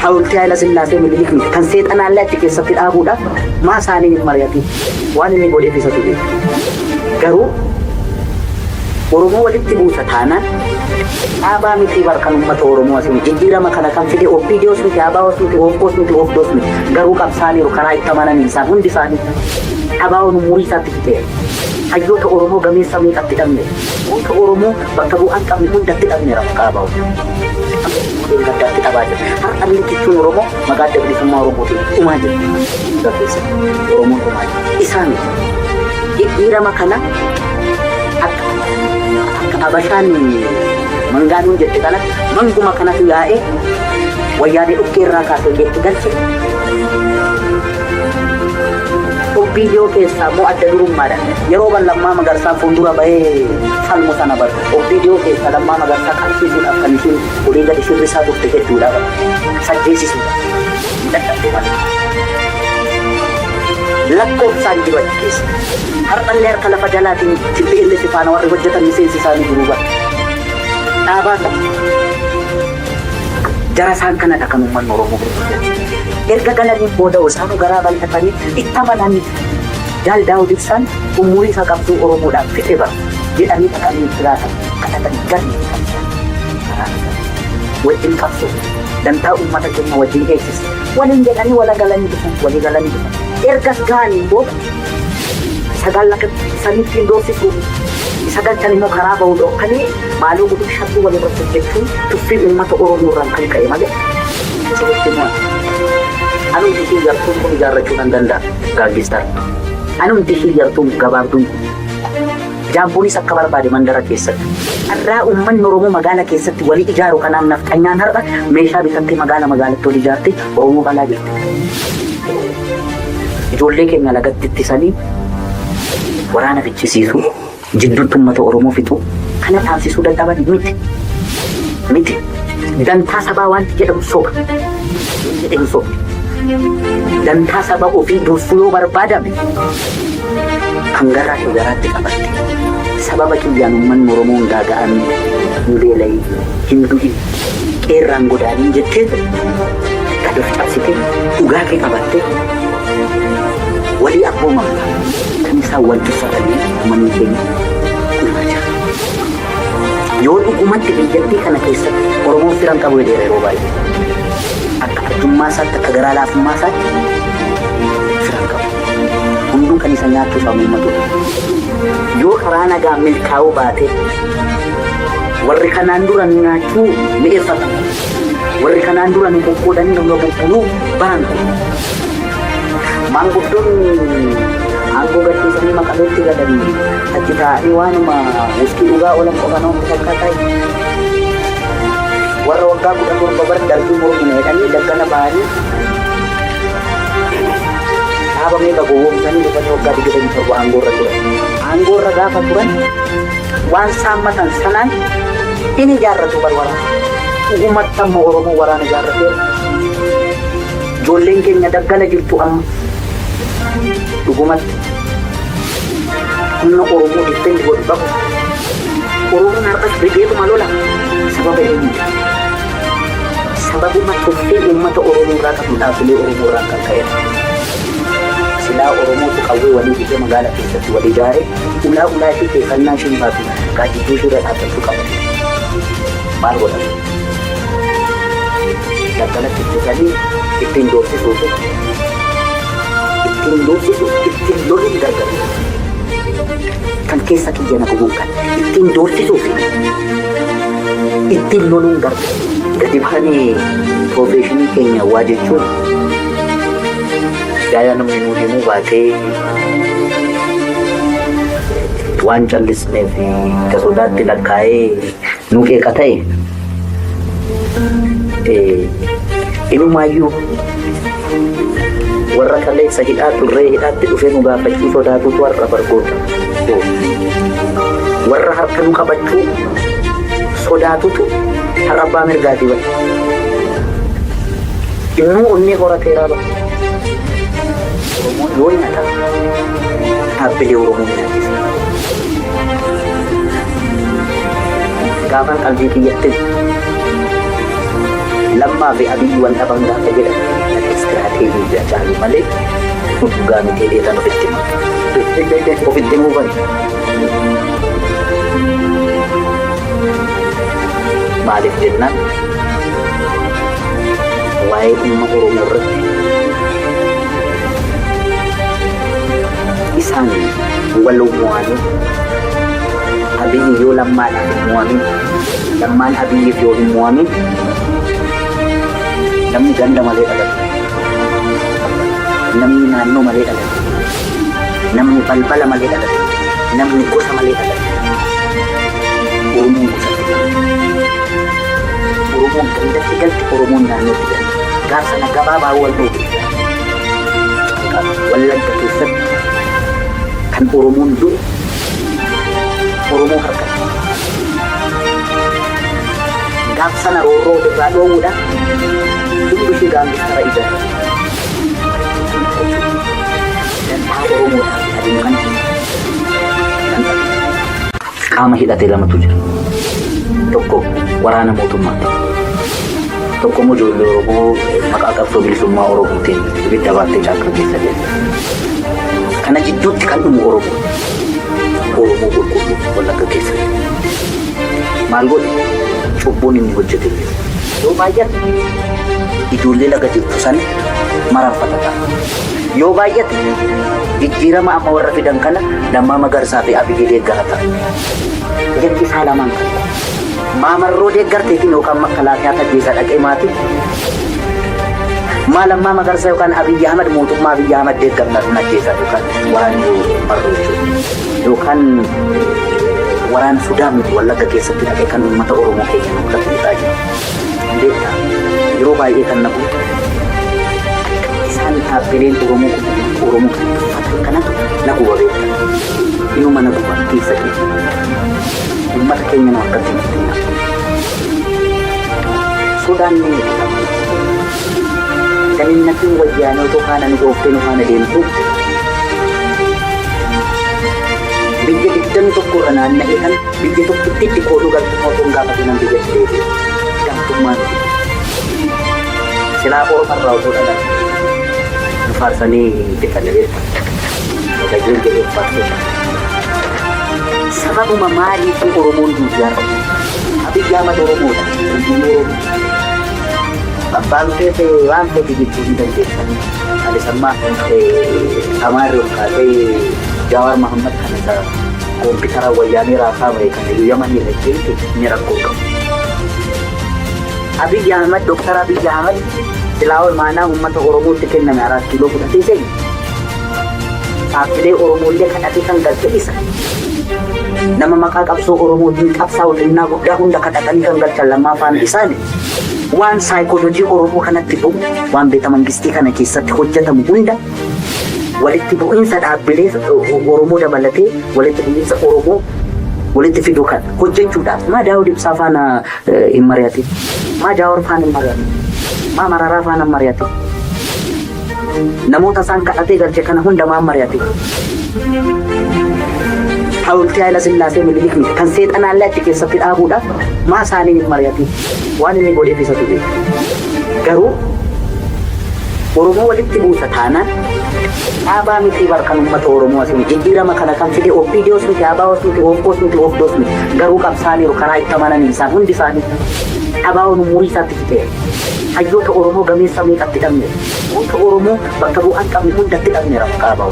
Hawultii Haayila Sillaasee Minilik miti. Kan seexanaallee achi keessatti dhaabuudhaaf maa isaanii hin mari'atin? Waan inni godheef isatu beeka. Garuu Oromoo walitti buusa taanaan dhaabaa miti bar kan uummata Oromoo asii jijjiirama kana kan fide OPDOs miti, ABOs miti, OFCOs miti, OFDOs miti. Garuu qabsaaniiru karaa itti amananii isaan hundi isaanii. ABOn umurii isaatti fixeera. Hayyoota Oromoo gameessa meeqatti dhabne? Goota Oromoo bakka bu'aa hin qabne hundatti dhabneera maqaa ABO. Gaddaatti dhabaa jira. Har'a illee jechuun Oromoo maqaa Adda Bilisummaa Oromootiin dhumaa jira. Dhugaa keessatti Oromoon dhumaa jira. Isaa miti. Jijjiirama kana akka akka Abashaan mangaanuun jette kanatti manguma kanatu yaa'ee wayyaanee dhukkee irraa kaasee jetti galche. OPDO keessaa immoo adda durummaadhaan yeroo ban Lammaa Magarsaa fuuldura bahee falmu sana bar OPDO keessaa Lammaa Magarsaa qabsiisuudhaaf kan isheen olii gadi shirrisaa turte hedduudha bar sajjeesisuudha hin dadhabde malee. Lakkoofsaan jiru achi keessa. Har'allee harka lafa jalaatiin TPLF faana warri hojjetan miseensi isaanii jiru bar. Dhaabaa sana. Jara isaan kanadha kan uummanni Oromoo hojjetu. Erga galaniin booda isaanuu garaa bal'atanii itti amananii Jaal Daawud Ibsaan umurii isaa qabsoo Oromoodhaaf fixe bara jedhanii dhaqanii itti laatan kadhatanii galii kan isaan karaa nagaa wajjin qabsoo dantaa uummata keenya wajjin eegsisa waliin jedhanii wala galanii dhufan walii galanii dhufan. Ergas ga'aniin booda sagal akka sanitti hin doorsisuu isa galchan immoo karaa ba'uu dhokkanii maaloo godhuu shakkii wal irratti hojjechuun tuffii uummata Oromoo irraan kan ka'e malee isinitti himu. Anumti ishii yartuun kun ijaarrachuu nan danda'a gaaggistar. Anumti ishii yartuun gabaabduun kun. Jaampuunis akka barbaade mandara keessatti. Har'aa uummanni Oromoo magaala keessatti walii ijaaru kanaaf nafxanyaan har'a meeshaa bitattee magaala magaalatti wal ijaartee Oromoo balaa jirti. Ijoollee keenya lagatti ittisanii waraana fichisiisuu, jidduutti uummata Oromoo fixuu kana dhaabsisuu dadhaban miti. Miti. Dantaa sabaa wanti jedhamu soba. Jedhamu soba. Dantaa saba ofii dursuu yoo barbaadame kan garaa kee garaatti qabatte Sababa kiyyaan uummanni Oromoo hin gaaga'amin, hin beelayin, hin du'in, qeerraan godaaniin jetteetu gad of cabsitee dhugaa kee qabattee walii abboomamta. Kan isaan wal tuffatanii uummanni keenya dhumaa jira. Yoo dhugumatti biyyattii kana keessatti Oromoon fira hin qabu jedheera yeroo baay'ee. Akka arjummaa isaatti akka garaa laafummaa isaatti fira hin qabu. Hunduu kan isa nyaachuuf hamuummatudha. Yoo karaa nagaa milkaa'uu baate warri kanaan dura nu nyaachuu mi'eeffatan. Warri kanaan dura nu qoqqoodanii nu bubbuluu baran kun. Maanguddoonni aangoo gadhiisanii Maqaleetti galanii achi taa'anii waanuma wuskii dhugaa oolan qofa nama fakkaataa. Warra waggaa 17 bar darbii mormina jedhanii daggala ba'anii dhaaba meeqa gowwoomsanii dhufanii waggaa 27 aangoorra turan. Aangoorra gaafa turan waan saammatan sanaan in ijaarratu bar waraana. Dhugumatti amma Oromoo waraana ijaarrateera. Ijoolleen keenya daggala jirtu amma. Dhugumatti humna Oromoo defend godhu qabu. Oromoon har'as rigeetuma lola. Sababa eenyuti? Sababuma tuffii uummata Oromoo irraa qabnu dhaabbilee Oromoo irraa kan ka'edha. Silaa Oromootu qawwee walii bitee magaala keessatti wal ijaare ulaa ulaa ishee keessannaa isheen baatu gaaddidduu ishee irra dhaabbachuu qaba. Maal godhama? Daggalatti ittisanii ittiin doorsisuuf ittiin doorsisuuf ittiin loluun gargaru. Kan keessa kiyya na gubuun kan ittiin doorsisuuf ittiin loluun gargaru. Gadi baanee professionii keenya waa jechuun yaaya namni nuu himuu baatee waan callisneef akka sodaatti lakkaa'ee nu qeeqa ta'e, inumaayyuu warra kaleessa hidhaa turree hidhaatti dhufee nu gaafachuu sodaatutu har'a bargoota. Warra harka nu qabachuu sodaatutu har'a abbaa mirgaatii bara. Innuu onnee horateeraa bara. Oromoon yoo nyaata dhaabbilee Oromoo nyaachisa. Gaafan qalbii kiyyatti Lammaa fi Abiyyi wal dhaban gaafa jedhan istiraateejii caalu malee dhugaa miti jedheetan ofitti hima. Ofitti himuu bari. Maaliif jennaan waa'ee dhimma Oromoo irratti isaan wal mo'anii, Abiyyi yoo Lammaadhaaf hin mo'amin, Lammaan Abiyyiif yoo hin mo'amin, namni ganda malee dhalate, namni naannoo malee dhalate, namni balbala malee dhalate, namni gosa malee dhalate. Oromoon gosatti galti. Oromoon gandatti galti, Oromoon naannootti galti. Gaaf sana gabaabaa wal dhoofte. Wallagga keessatti kan Oromoon du'e Oromoo harkatti. Gaaf sana roorroo ofirraa dhoowwuudhaan hundi ishee gaangistara ijaarte. Dantaa Oromoodhaaf adeemu kana nan dhabe. Qaama hidhate lamatu jira. Tokko waraana mootummaati. Tokko immoo ijoollee Oromoo maqaa qabsoo bilisummaa Oromootiin ibidda baattee caakkaa keessa deemte. Kana jidduutti kan dhumu Oromoo. Oromoo qulqulluu Wallagga keessa. Maal godhe? Cubbuun inni hojjete jiru. Yoo baay'ate ijoollee laga jirtu sana mararfata ta'a. Yoo baay'ate jijjiirama amma warra fidan kana Lammaa Magarsaa fi Abiyyi deeggara ta'a. Yakki isaa lamaan kan Maamarroo deeggarteetiin yookaan makkalaakayaa tajjeesaa dhaqee maatii maa Lammaa Magarsaa yookaan Abiyyi Ahmad, mootummaa Abiyyi Ahmad deeggarna sun ajjeesaa yookaan waraanni marroo jechuudha. Yookaan waraana Sudaan miti Wallagga keessatti dhaqee kan uummata Oromoo keenya namoota fixaa jiru. Beektaa, yeroo baay'ee kan na guutu isaan dhaabbileen Oromoo kun Oromoo kan tuffatan kanatu na guba beektaa. Inuma na guba keessa keessa. Uummata keenya nu akkatti nutti hima. Sodaan ni miti qaba. Ganinnatiin wayyaanee otoo faana nu dhooftee nu faana deemtu biyya 21 irra naanna'ee kan biyya tokkittiitti kooluu galtummaa otoo hin gaafatin nan biyyatti deebi'e. Gantummaa miti. Silaa Orma irraa otoo dhalan nu faarsanii fixani beekta. Wadajoon jedhee faarsee. Sababuma maaliitu Oromoon duuti har'a? Abiyyi Ahmad Oromoodha. Oromoon Oromoo. Abbaan feete waan fedhe jechuu ni dandeessa. Ani samma Amaarri ol kaasee Jawaar Mahammad kana isa koompitara wayyaanee raasaa bahe kana iyyuu Yamanii irra jeetu ni rakkoo qabu. Abiyyi Ahmad, Dr. Abiyyi Ahmad silaa imaanaa uummata Oromootti kenname Araat Kiiloo fudhatee seene. Dhaabbilee Oromoollee kadhatee kan galche isa. Nama maqaa qabsoo Oromootiin qabsaa'u xinnaa guddaa hunda kadhatanii kan galchan lammaffaan isaani. Waan saayikoolojii Oromoo kanatti bu'u, waan beeta mangistii kana keessatti hojjetamu hunda, walitti bu'iinsa dhaabbilee Oromoo dabalatee walitti bu'iinsa Oromoo walitti fiduu kan hojjechuudhaaf maa Daawud Ibsaa faana hin mari'atin? Maa Jaawar faana hin mari'atin? Maa Mararaa faana hin mari'atin? Namoota isaan kadhatee galche kana hunda maa mari'atin? Hawultii Haayila Sillaasee Minilik miti kan seexanaallee achi keessatti dhaabuudhaaf maa isaaniin hin mari'atin? Waan inni godheef isatu beeka. Garuu Oromoo walitti buusa taanaan dhaabaa miti bar kan uummata Oromoo asiin jijjiirama kana kan fide OPDOs miti, ABOs miti, OFCOs miti, OFDOs miti. Garuu qabsaaniiru karaa itti amananii isaan hundi isaanii. ABOn umurii isaatti fixeera. Hayyoota Oromoo gameessa meeqatti dhabne. Goota Oromoo bakka bu'aan qabne hundatti dhabneera maqaa ABO.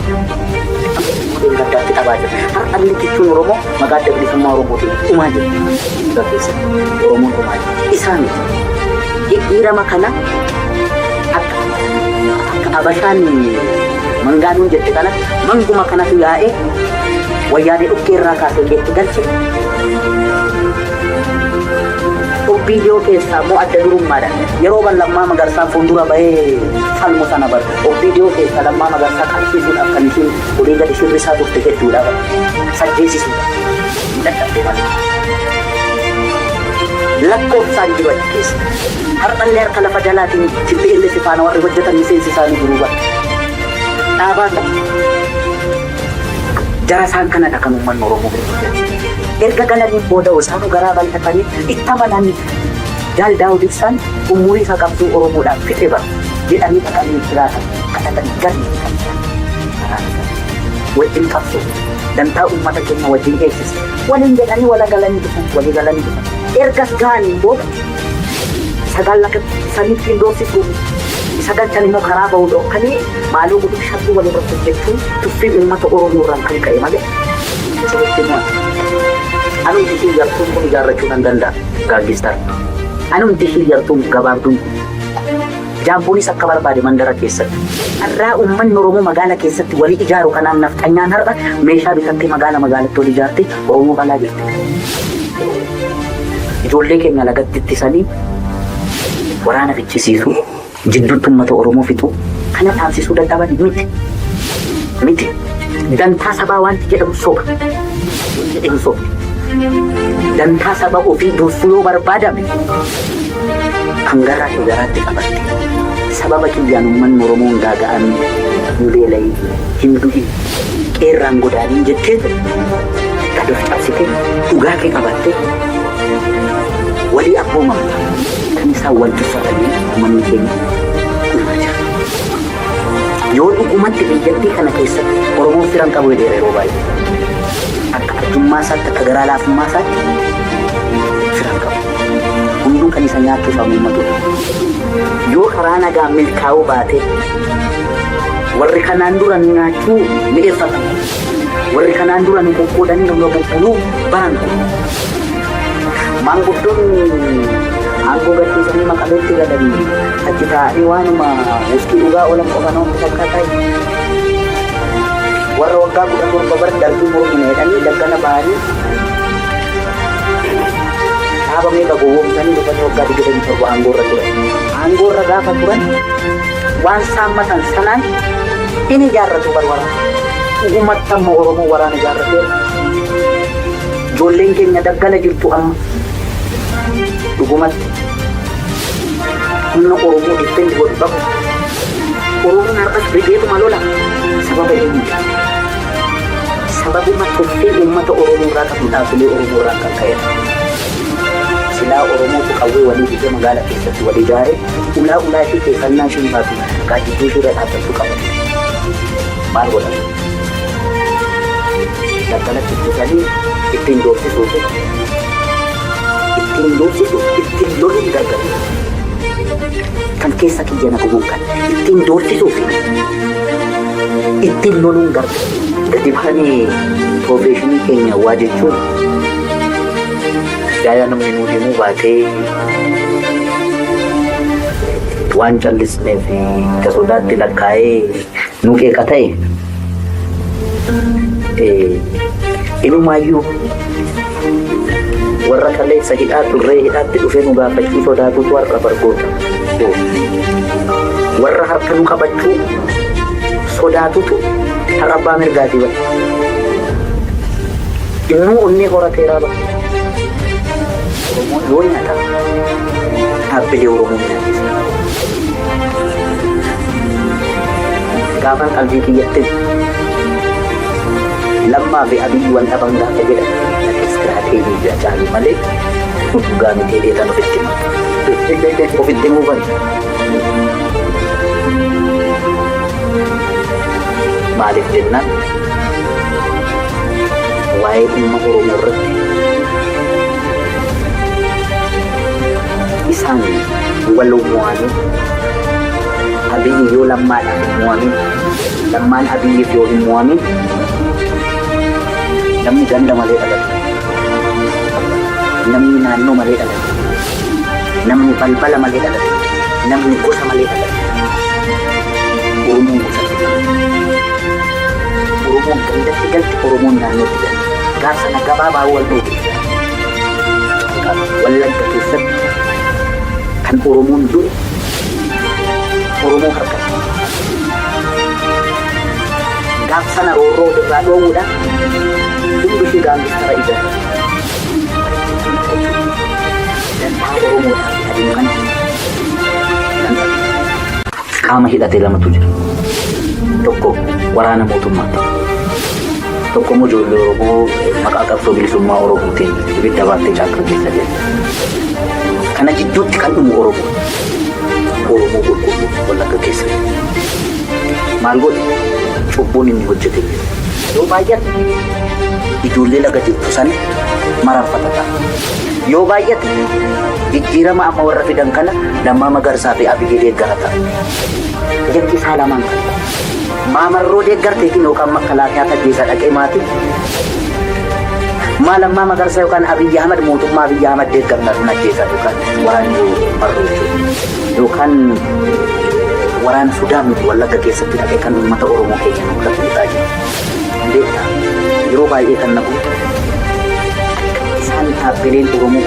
Gaddaatti dhabaa jira. Har'a illee jechuun Oromoo maqaa Adda Bilisummaa Oromootiin dhumaa jira. Keessa Oromoon dhumaa jira. Isaa miti. Jijjiirama kana akka Abashaan mangaanuun jette kana manguma kanatu yaa'ee wayyaanee dhukkee irraa kaasee keetti galche. OPDO keessaa immoo adda durummaadhaan yeroo ban Lammaa Magarsaan fuuldura bahee falmu sana bar OPDO keessaa Lammaa Magarsaa qabsiisuudhaaf kan isheen olii gadi shirrisaa turte hedduudha bar sajjeesisuudha. Dadhabde malee. Lakkoofsaan jiru achi keessa. Har'allee harka lafa jalaatiin TPLF faana warri hojjetan miseensi isaanii jiruu bara. Dhaabaa sana. Jara isaan kanadha kan uummanni Oromoo hojjetu. Erga galaniin booda isaanuu garaa bal'atanii itti amananii Jaal Daawud Ibsaan umurii isaa qabsoo Oromoodhaaf fixe bara jedhanii dhaqanii jiraatan kadhatanii galii kan isaan wajjin qabsoo dantaa uummata keenya wajjin eegsisa. Waliin jedhanii wala galanii dhufan, walii galanii dhufan. Ergas ga'aniin booda sagal akka sanitti hin doorsisuu isa galchan immoo karaa ba'uu dhokkanii maaloo godhuu shakkii wal irratti hojjechuun tuffii uummata Oromoo irraan kan ka'e malee sirriitti immoo anumti ishii yartuun kun ijaarrachuu nan danda'a gaaggistar. Anumti ishii yartuun gabaabduun kun Jaabboonis akka barbaade mandara keessatti. Carraa uummanni Oromoo magaala keessatti walii ijaaru kanaan nafxanyaan har'a meeshaa bitattee magaala magaalatti wal ijaartee Oromoo qalaa jirti. Ijoollee keenya lagatti ittisanii waraana fichisiisuu, jidduutti uummata Oromoo fixuu kana dhaabsisuu dadhaban miti. Miti. Dantaa sabaa wanti jedhamu soba. Jedhamu soba. Dantaa saba ofii dursuu yoo barbaadame kan garaa kee garaatti qabatte sababa kiyyaan uummanni Oromoo hin gaaga'amin, hin beelayin, hin du'in, qeerraan godaaniin jetteetu gad of cabsitee dhugaa kee qabattee walii abboomamta. Kan isaan wal tuffatanii uummanni keenya dhumaa jira. Yoo dhugumatti biyyattii kana keessatti Oromoon firan qabu jedheera yeroo baay'ee. Akka arjummaa isaatti, akka garaa laafummaa isaatti firan qabu. Hunduu kan isa nyaachuuf hamuummatudha. Yoo karaa nagaa milkaa'uu baate warri kanaan dura nu nyaachuu mi'eeffatan, warri kanaan dura nu qoqqoodanii nu bubbuluu baran kun maanguddoon aangoo gadhiisanii Maqaleetti galanii achi taa'anii waanuma wuskii dhugaa oolan qofa nama fakkaata. Warra waggaa 17 bara darbii mormina jedhanii daggana bahanii dhaaba meeqa gowwoomsanii dhufanii waggaa 27 aangoorra turan. Aangoorra gaafa turan waan saammatan sanaan in ijaarratu bar waraana. Dhugumatti amma Oromoo waraana ijaarrateera. Ijoolleen keenya daggala jirtu amma. Dhugumatti humna Oromoo defend godhu qabu. Oromoon har'as rigeetuma lola sababa eenyuudha? Sababuma tuffii uummata Oromoo irraa qabnu dhaabbilee Oromoo irraan kan ka'edha. Silaa Oromootu qawwee walii bitee magaala keessatti wal ijaare ulaa ulaa ishee keessannaa isheen baatu gaaddidduu ishee irra dhaabbachuu qaba. Maal godhan? Daggalatti ittisanii ittiin doorsisuuf ittiin doorsisuuf ittiin loluun gargaru. Kan keessa kiyya na gubuun kan ittiin doorsisuuf ittiin loluun gargaru. Gadi bahanii piroofeeshinii keenya waa jechuun yaaya namni nuu himuu baatee waan callisneef akka sodaatti lakkaa'ee nu qeeqa ta'e inumaayyuu warra kaleessa hidhaa turree hidhaatti dhufee nu gaafachuu sodaatutu har'a bargoota. Warra harka nu qabachuu sodaatutu har'a abbaa mirgaatii bara. Innuu onnee horateeraa bara. Oromoon yoo nyaata dhaabbilee Oromoo nyaachisa. Gaafan qalbii kiyyatti Lammaa fi Abiyyi wal dhaban gaafa jedhan istiraateejii jira caalu malee dhugaa miti jedhee ofitti hima. Ofitti himuu bani. Maaliif jennaan waa'ee dhimma Oromoo irratti isaan wal mo'anii Abiyyi yoo Lammaadhaaf hin mo'amin, Lammaan Abiyyiif yoo hin mo'amin, namni ganda malee dhalate, namni naannoo malee dhalate, namni balbala malee dhalate, namni gosa malee dhalate. Oromoon gosatti galti. Oromoon gandatti galti, Oromoon naannootti galti. Gaaf sana gabaabaa wal dhoowwe. Wallagga keessatti kan Oromoon du'e Oromoo harkatti. Gaaf sana roorroo ofirraa dhoowwuudhaan hundi ishee gaangistara ijaarra. Dantaa Oromoodhaaf adeemu kana kan qaama hidhate lamatu jira. Tokko waraana mootummaati. Tokko immoo ijoollee Oromoo maqaa qabsoo bilisummaa Oromootiin ibidda baattee caakkaa keessa deemte. Kana jidduutti kan dhumu Oromoo. Oromoo qulqulluu Wallagga keessa. Maal godhe? Cubbuun inni hojjete hin jiru. Yoo baay'ate ijoollee laga jirtu sana mararfata ta'a. Yoo baay'ate jijjiirama amma warra fidan kana Lammaa Magarsaa fi Abiyyi deeggara ta'a. Yakki isaa lamaan kana. Maa Marroo deeggarteetiin yookaan makkalaakayaa tajjeessa dhaqee maatiin maa Lammaa Magarsaa yookaan Abiyyi Ahmad mootummaa Abiyyi Ahmad deeggartaa sun ajjeesaa yookaan waraanni Marroo jechuudha. Yookaan waraana Sudaan miti Wallagga keessatti dhaqee kan uummata Oromoo keenya nu irratti fixaa jiru. Beektaa yeroo baay'ee kan na guutu isaan dhaabbileen Oromoo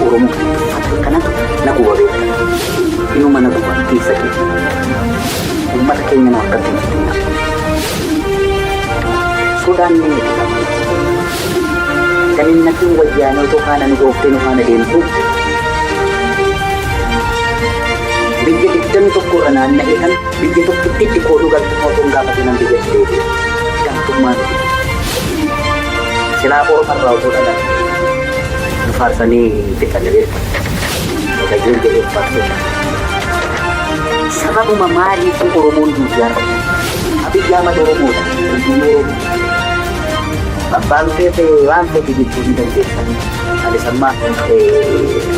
Oromoo kan tuffatan kanatu na guba beektaa. Inuma na guba keessa keessa. Uummata keenya nu harkatti hin fixinaa. Sodaan ni miti qaba. Ganinnatiin wayyaanee otoo faana nu dhooftee nu faana deemtu biyya 21 irra naanna'ee kan biyya tokkittiitti kooluu galtummaa otoo hin gaafatin nan biyyatti deebi'e. Gantummaa miti. Silaa Orma irraa otoo dhalan nu faarsanii fixan beektu. Gajoon jedhee faarsee. Sababuma maaliitu Oromoon duuti har'a? Abiyyi Ahmad Oromoodha. Qulqulluu Oromoo. Abbaan feete waan feete jechuu ni dandeessa. Anis amma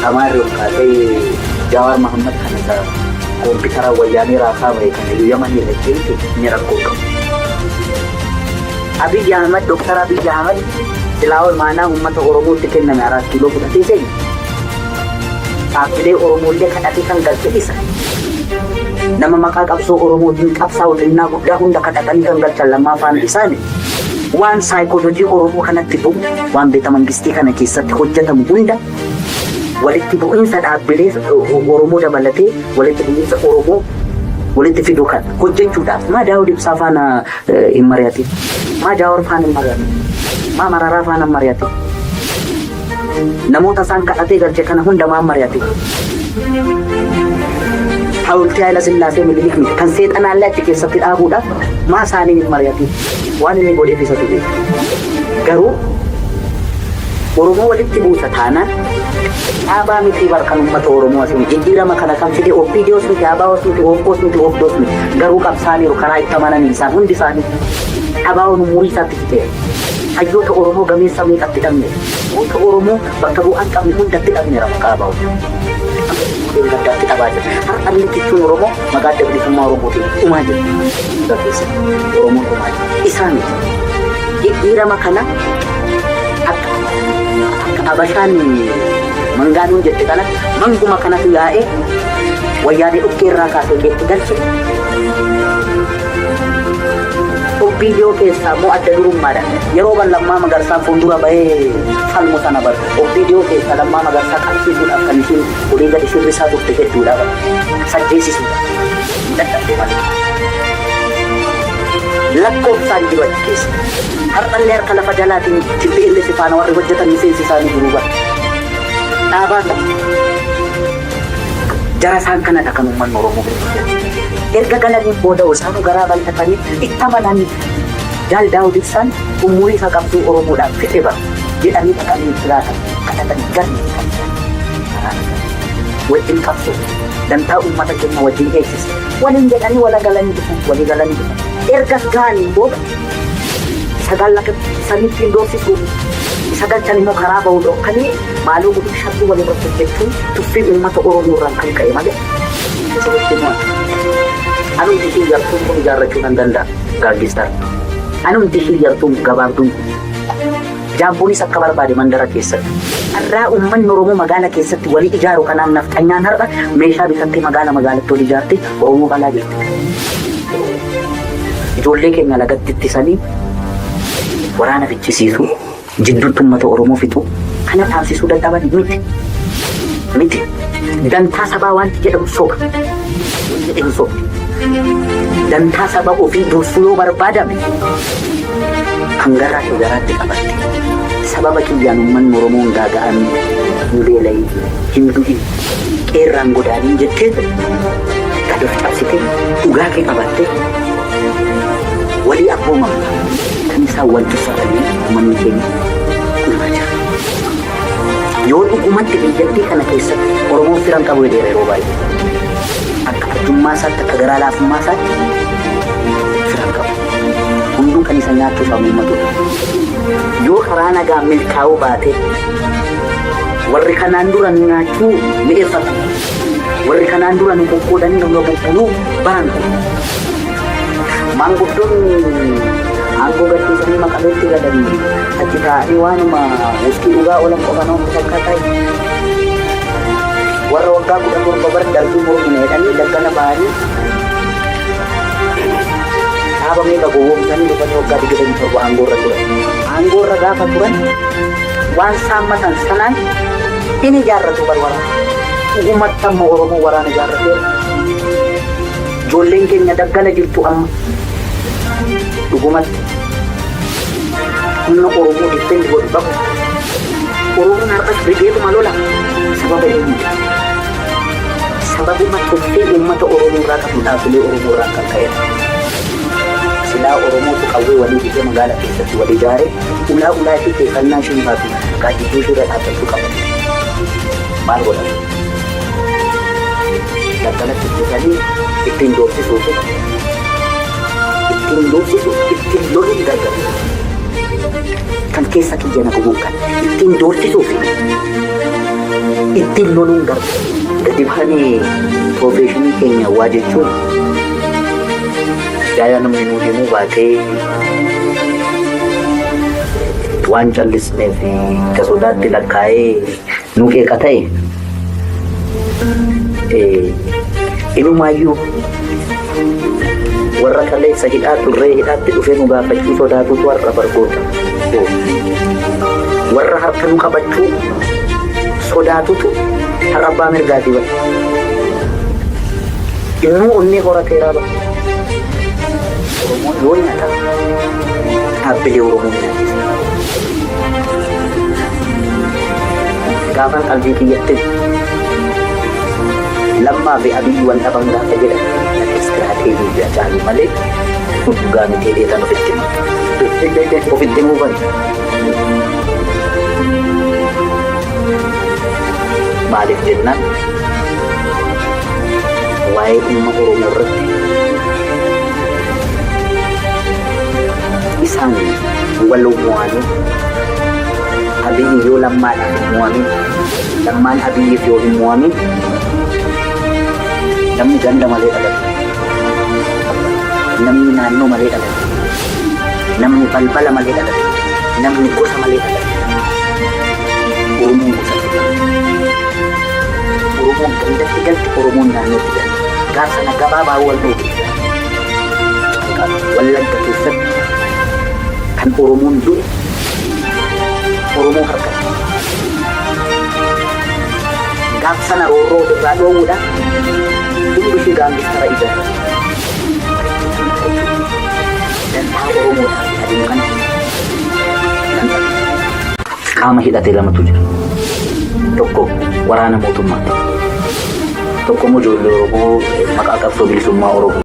Amaarri ol kaasee Jawaar Mahammad kana isa koompitara wayyaanee raasaa bahe kana iyyuu Yamanii irratti miti inni rakkoo qabu. Abiyyi Ahmad Dr. Abiyyi Ahmad silaa imaanaa uummata Oromootti kenname Araat Kiiloo fudhatee seene dhaabbilee Oromoollee kadhatee kan galche isa. Nama maqaa qabsoo Oromootiin qabsaa'u xinnaa guddaa hunda kadhatanii kan galchan lammaffaan isaani. Waan saayikoolojii Oromoo kanatti bu'u, waan beeta mangistii kana keessatti hojjetamu hunda walitti bu'iinsa dhaabbilee Oromoo dabalatee walitti bu'iinsa Oromoo walitti fiduu kan hojjechuudhaaf maa Daawud Ibsaa faana hin mari'atin, maa Jaawar faana hin mari'atin, maa Mararaa faana hin mari'atin. Namoota isaan kadhatee galche kana hunda maan mari'atin. Hawultii Haayila Sillaasee Minilik miti. Kan seexanaallee achi keessatti dhaabuudhaaf maa isaanii hin mari'atin. Waan inni godheef isatu beeka. Garuu Oromoo walitti buusa taanaan dhaabaa miti bar kan uummata Oromoo asii jijjiirama kana kan fide OPDOs miti, ABOs miti, OFCOs miti, OFDOs miti. Garuu qabsaaniiru karaa itti amananii isaan hundi isaanii. ABOn umurii isaatti fixeera. Hayyoota Oromoo gameessa meeqatti dhabne. Goota Oromoo bakka bu'aan qabne hundatti dhabneera maqaa ABO. Gaddaatti dhabaa jira. Har'allee jechuun Oromoo maqaa adda bilisummaa Oromootiin dhumaa jira. Hunda keessatti Oromoon dhumaa jira. Isaa miti. Jijjiirama kana akka akka Abashaan mangaanuun jette kana manguma kanatu yaa'ee wayyaanee dhukkee irraa kaasee itti galche. OPDO keessaa immoo adda durummaadhaan yeroo ban Lammaa Magarsaan fuuldura bahee falmu sana bar OPDO keessaa Lammaa Magarsaa qabsiisuudhaaf kan isheen olii gadi shirrisaa turte hedduudha bar sajjeesisuudha dadhabde malee. Lakkoofsaan jiru achi keessa. Har'allee harka lafa jalaatiin TPLF faana warri hojjetan miseensi isaanii jiru bar. Dhaabaa jara isaan kanadha kan uummanni Oromoo erga galaniin booda isaanuu garaa bal'atanii itti amananii Jaal Daawud Ibsaan umurii isaa qabsoo Oromoodhaaf fixe bara jedhanii dhaqanii itti laatan kadhatanii galme wajjin qabsoo dantaa uummata keenya wajjin eegsisa waliin jedhanii wala galanii dhufan, walii galanii dhufan. Ergas ga'aniin booda sagal akka sanitti hin doorsisuu isa galchan immoo karaa ba'uu dhokkanii maaloo godhuu sharrii wal irratti hojjechuun tuffii uummata Oromoo irraan kan ka'e malee isinitti himu. Anumti ishii yartuun kun ijaarrachuu nan danda'a gaaggistar. Anumti ishii yartuun gabaabduun kun. Jaampoonis akka barbaade mandara keessatti. Har'aa uummanni Oromoo magaala keessatti walii ijaaru kanaan nafxanyaan har'a meeshaa bitattee magaala magaalatti wal ijaartee Oromoo balaa jirti. Ijoollee keenya lagatti ittisanii waraana fichisiisuu, jidduutti uummata Oromoo fixuu kana dhaabsisuu dadhaban miti. Miti. Dantaa sabaa wanti jedhamu soba. Jedhamu soba. Dantaa saba ofii dursuu yoo barbaadame kan garaa kee garaatti qabatte sababa kiyyaan uummanni Oromoo hin gaaga'amin, hin beelayin, hin du'in, qeerraan godaaniin jettee gad of cabsitee dhugaa kee qabattee walii abboomamta. Kan isaan wal tuffatanii uummanni keenya dhumaa jira. Yoo dhugumatti biyyattii kana keessatti Oromoon firan qabu jedheera yeroo baay'ee. Akka arjummaa isaatti, akka garaa laafummaa isaatti firan qabu. Hunduu kan isa nyaachuuf hamuummatudha. Yoo karaa nagaa milkaa'uu baate warri kanaan dura nu nyaachuu mi'eeffatu. Warri kanaan dura nu qoqqoodanii nu bubbuluu baran kun. Maanguddoonni aangoo gadhiisanii Maqaleetti galanii achi taa'anii waanuma wuskii dhugaa oolan qofa nama fakkaataa. Warra waggaa 17 bara darbii mormina jedhanii daggala ba'anii dhaaba meeqa gowwoomsanii dhufanii waggaa 27 aangoorra turan. Aangoorra gaafa turan waan saammatan sanaan hin ijaarratu bar waraana. Dhugumatti amma Oromoo waraana ijaarrateera. Ijoolleen keenya daggala jirtu amma. Dhugumatti humna Oromoo defend godhu qabu. Oromoon har'as rigeetuma lola sababa eenyuti? Sababuma tuffii uummata Oromoo irraa qabu dhaabbilee Oromoo irraa kan ka'edha. Silaa Oromootu qawwee walii bitee magaala keessatti wal ijaaree ulaa ulaa ishee keessannaa isheen baatu gaaddidduu ishee irra dhaabbachuu qaba. Maal godhama? Daggalatti ittisanii ittiin doorsisuuf, ittiin doorsisuuf, ittiin loluun gargaru. Kan keessa kiyya na gubuun kan ittiin doorsisuuf ittiin loluun gargaru. Gadi bahanii professionii keenya waa jechuun yaada namni nuu himuu baatee waan callisneef akka sodaatti lakkaa'ee nu qeeqa ta'e, inumaayyuu warra kaleessa hidhaa turree hidhaatti dhufee nu gaafachuu sodaatutu har'a bargoota. Warra harka nu qabachuu sodaatutu har'a abbaa mirgaatii bara. Innuu onnee horateeraa bara. Oromoon yoo nyaata dhaabbilee Oromoo nyaachisa. Gaafan qalbii kiyyatti Lammaa fi Abiyyi wal dhaban gaafa jedhan istiraateejii fi Hacaaluu malee dhugaa miti jedheetan ofitti hima. Ofitti himuu bari. Maaliif jennaan waa'ee dhimma Oromoo irratti isaan wal mo'anii, Abiyyi yoo Lammaadhaaf hin mo'amin, Lammaan Abiyyiif yoo hin mo'amin, namni ganda malee dhalate, namni naannoo malee dhalate, namni balbala malee dhalate, namni gosa malee dhalate. Oromoon gosatti galti. Oromoon gandatti galti, Oromoon naannootti galti. Gaaf sana gabaabaa wal dhoowwe. Wallagga keessatti kan Oromoon du'e Oromoo harkatti. Gaaf sana roorroo ofirraa dhoowwuudhaan hundi ishee gaangistara ijaarre. Dantaa Oromoodhaaf adeemu kana nan dhabe. Qaama hidhate lamatu jira. Tokko waraana mootummaati. Tokko immoo ijoollee Oromoo maqaa qabsoo bilisummaa Oromoo.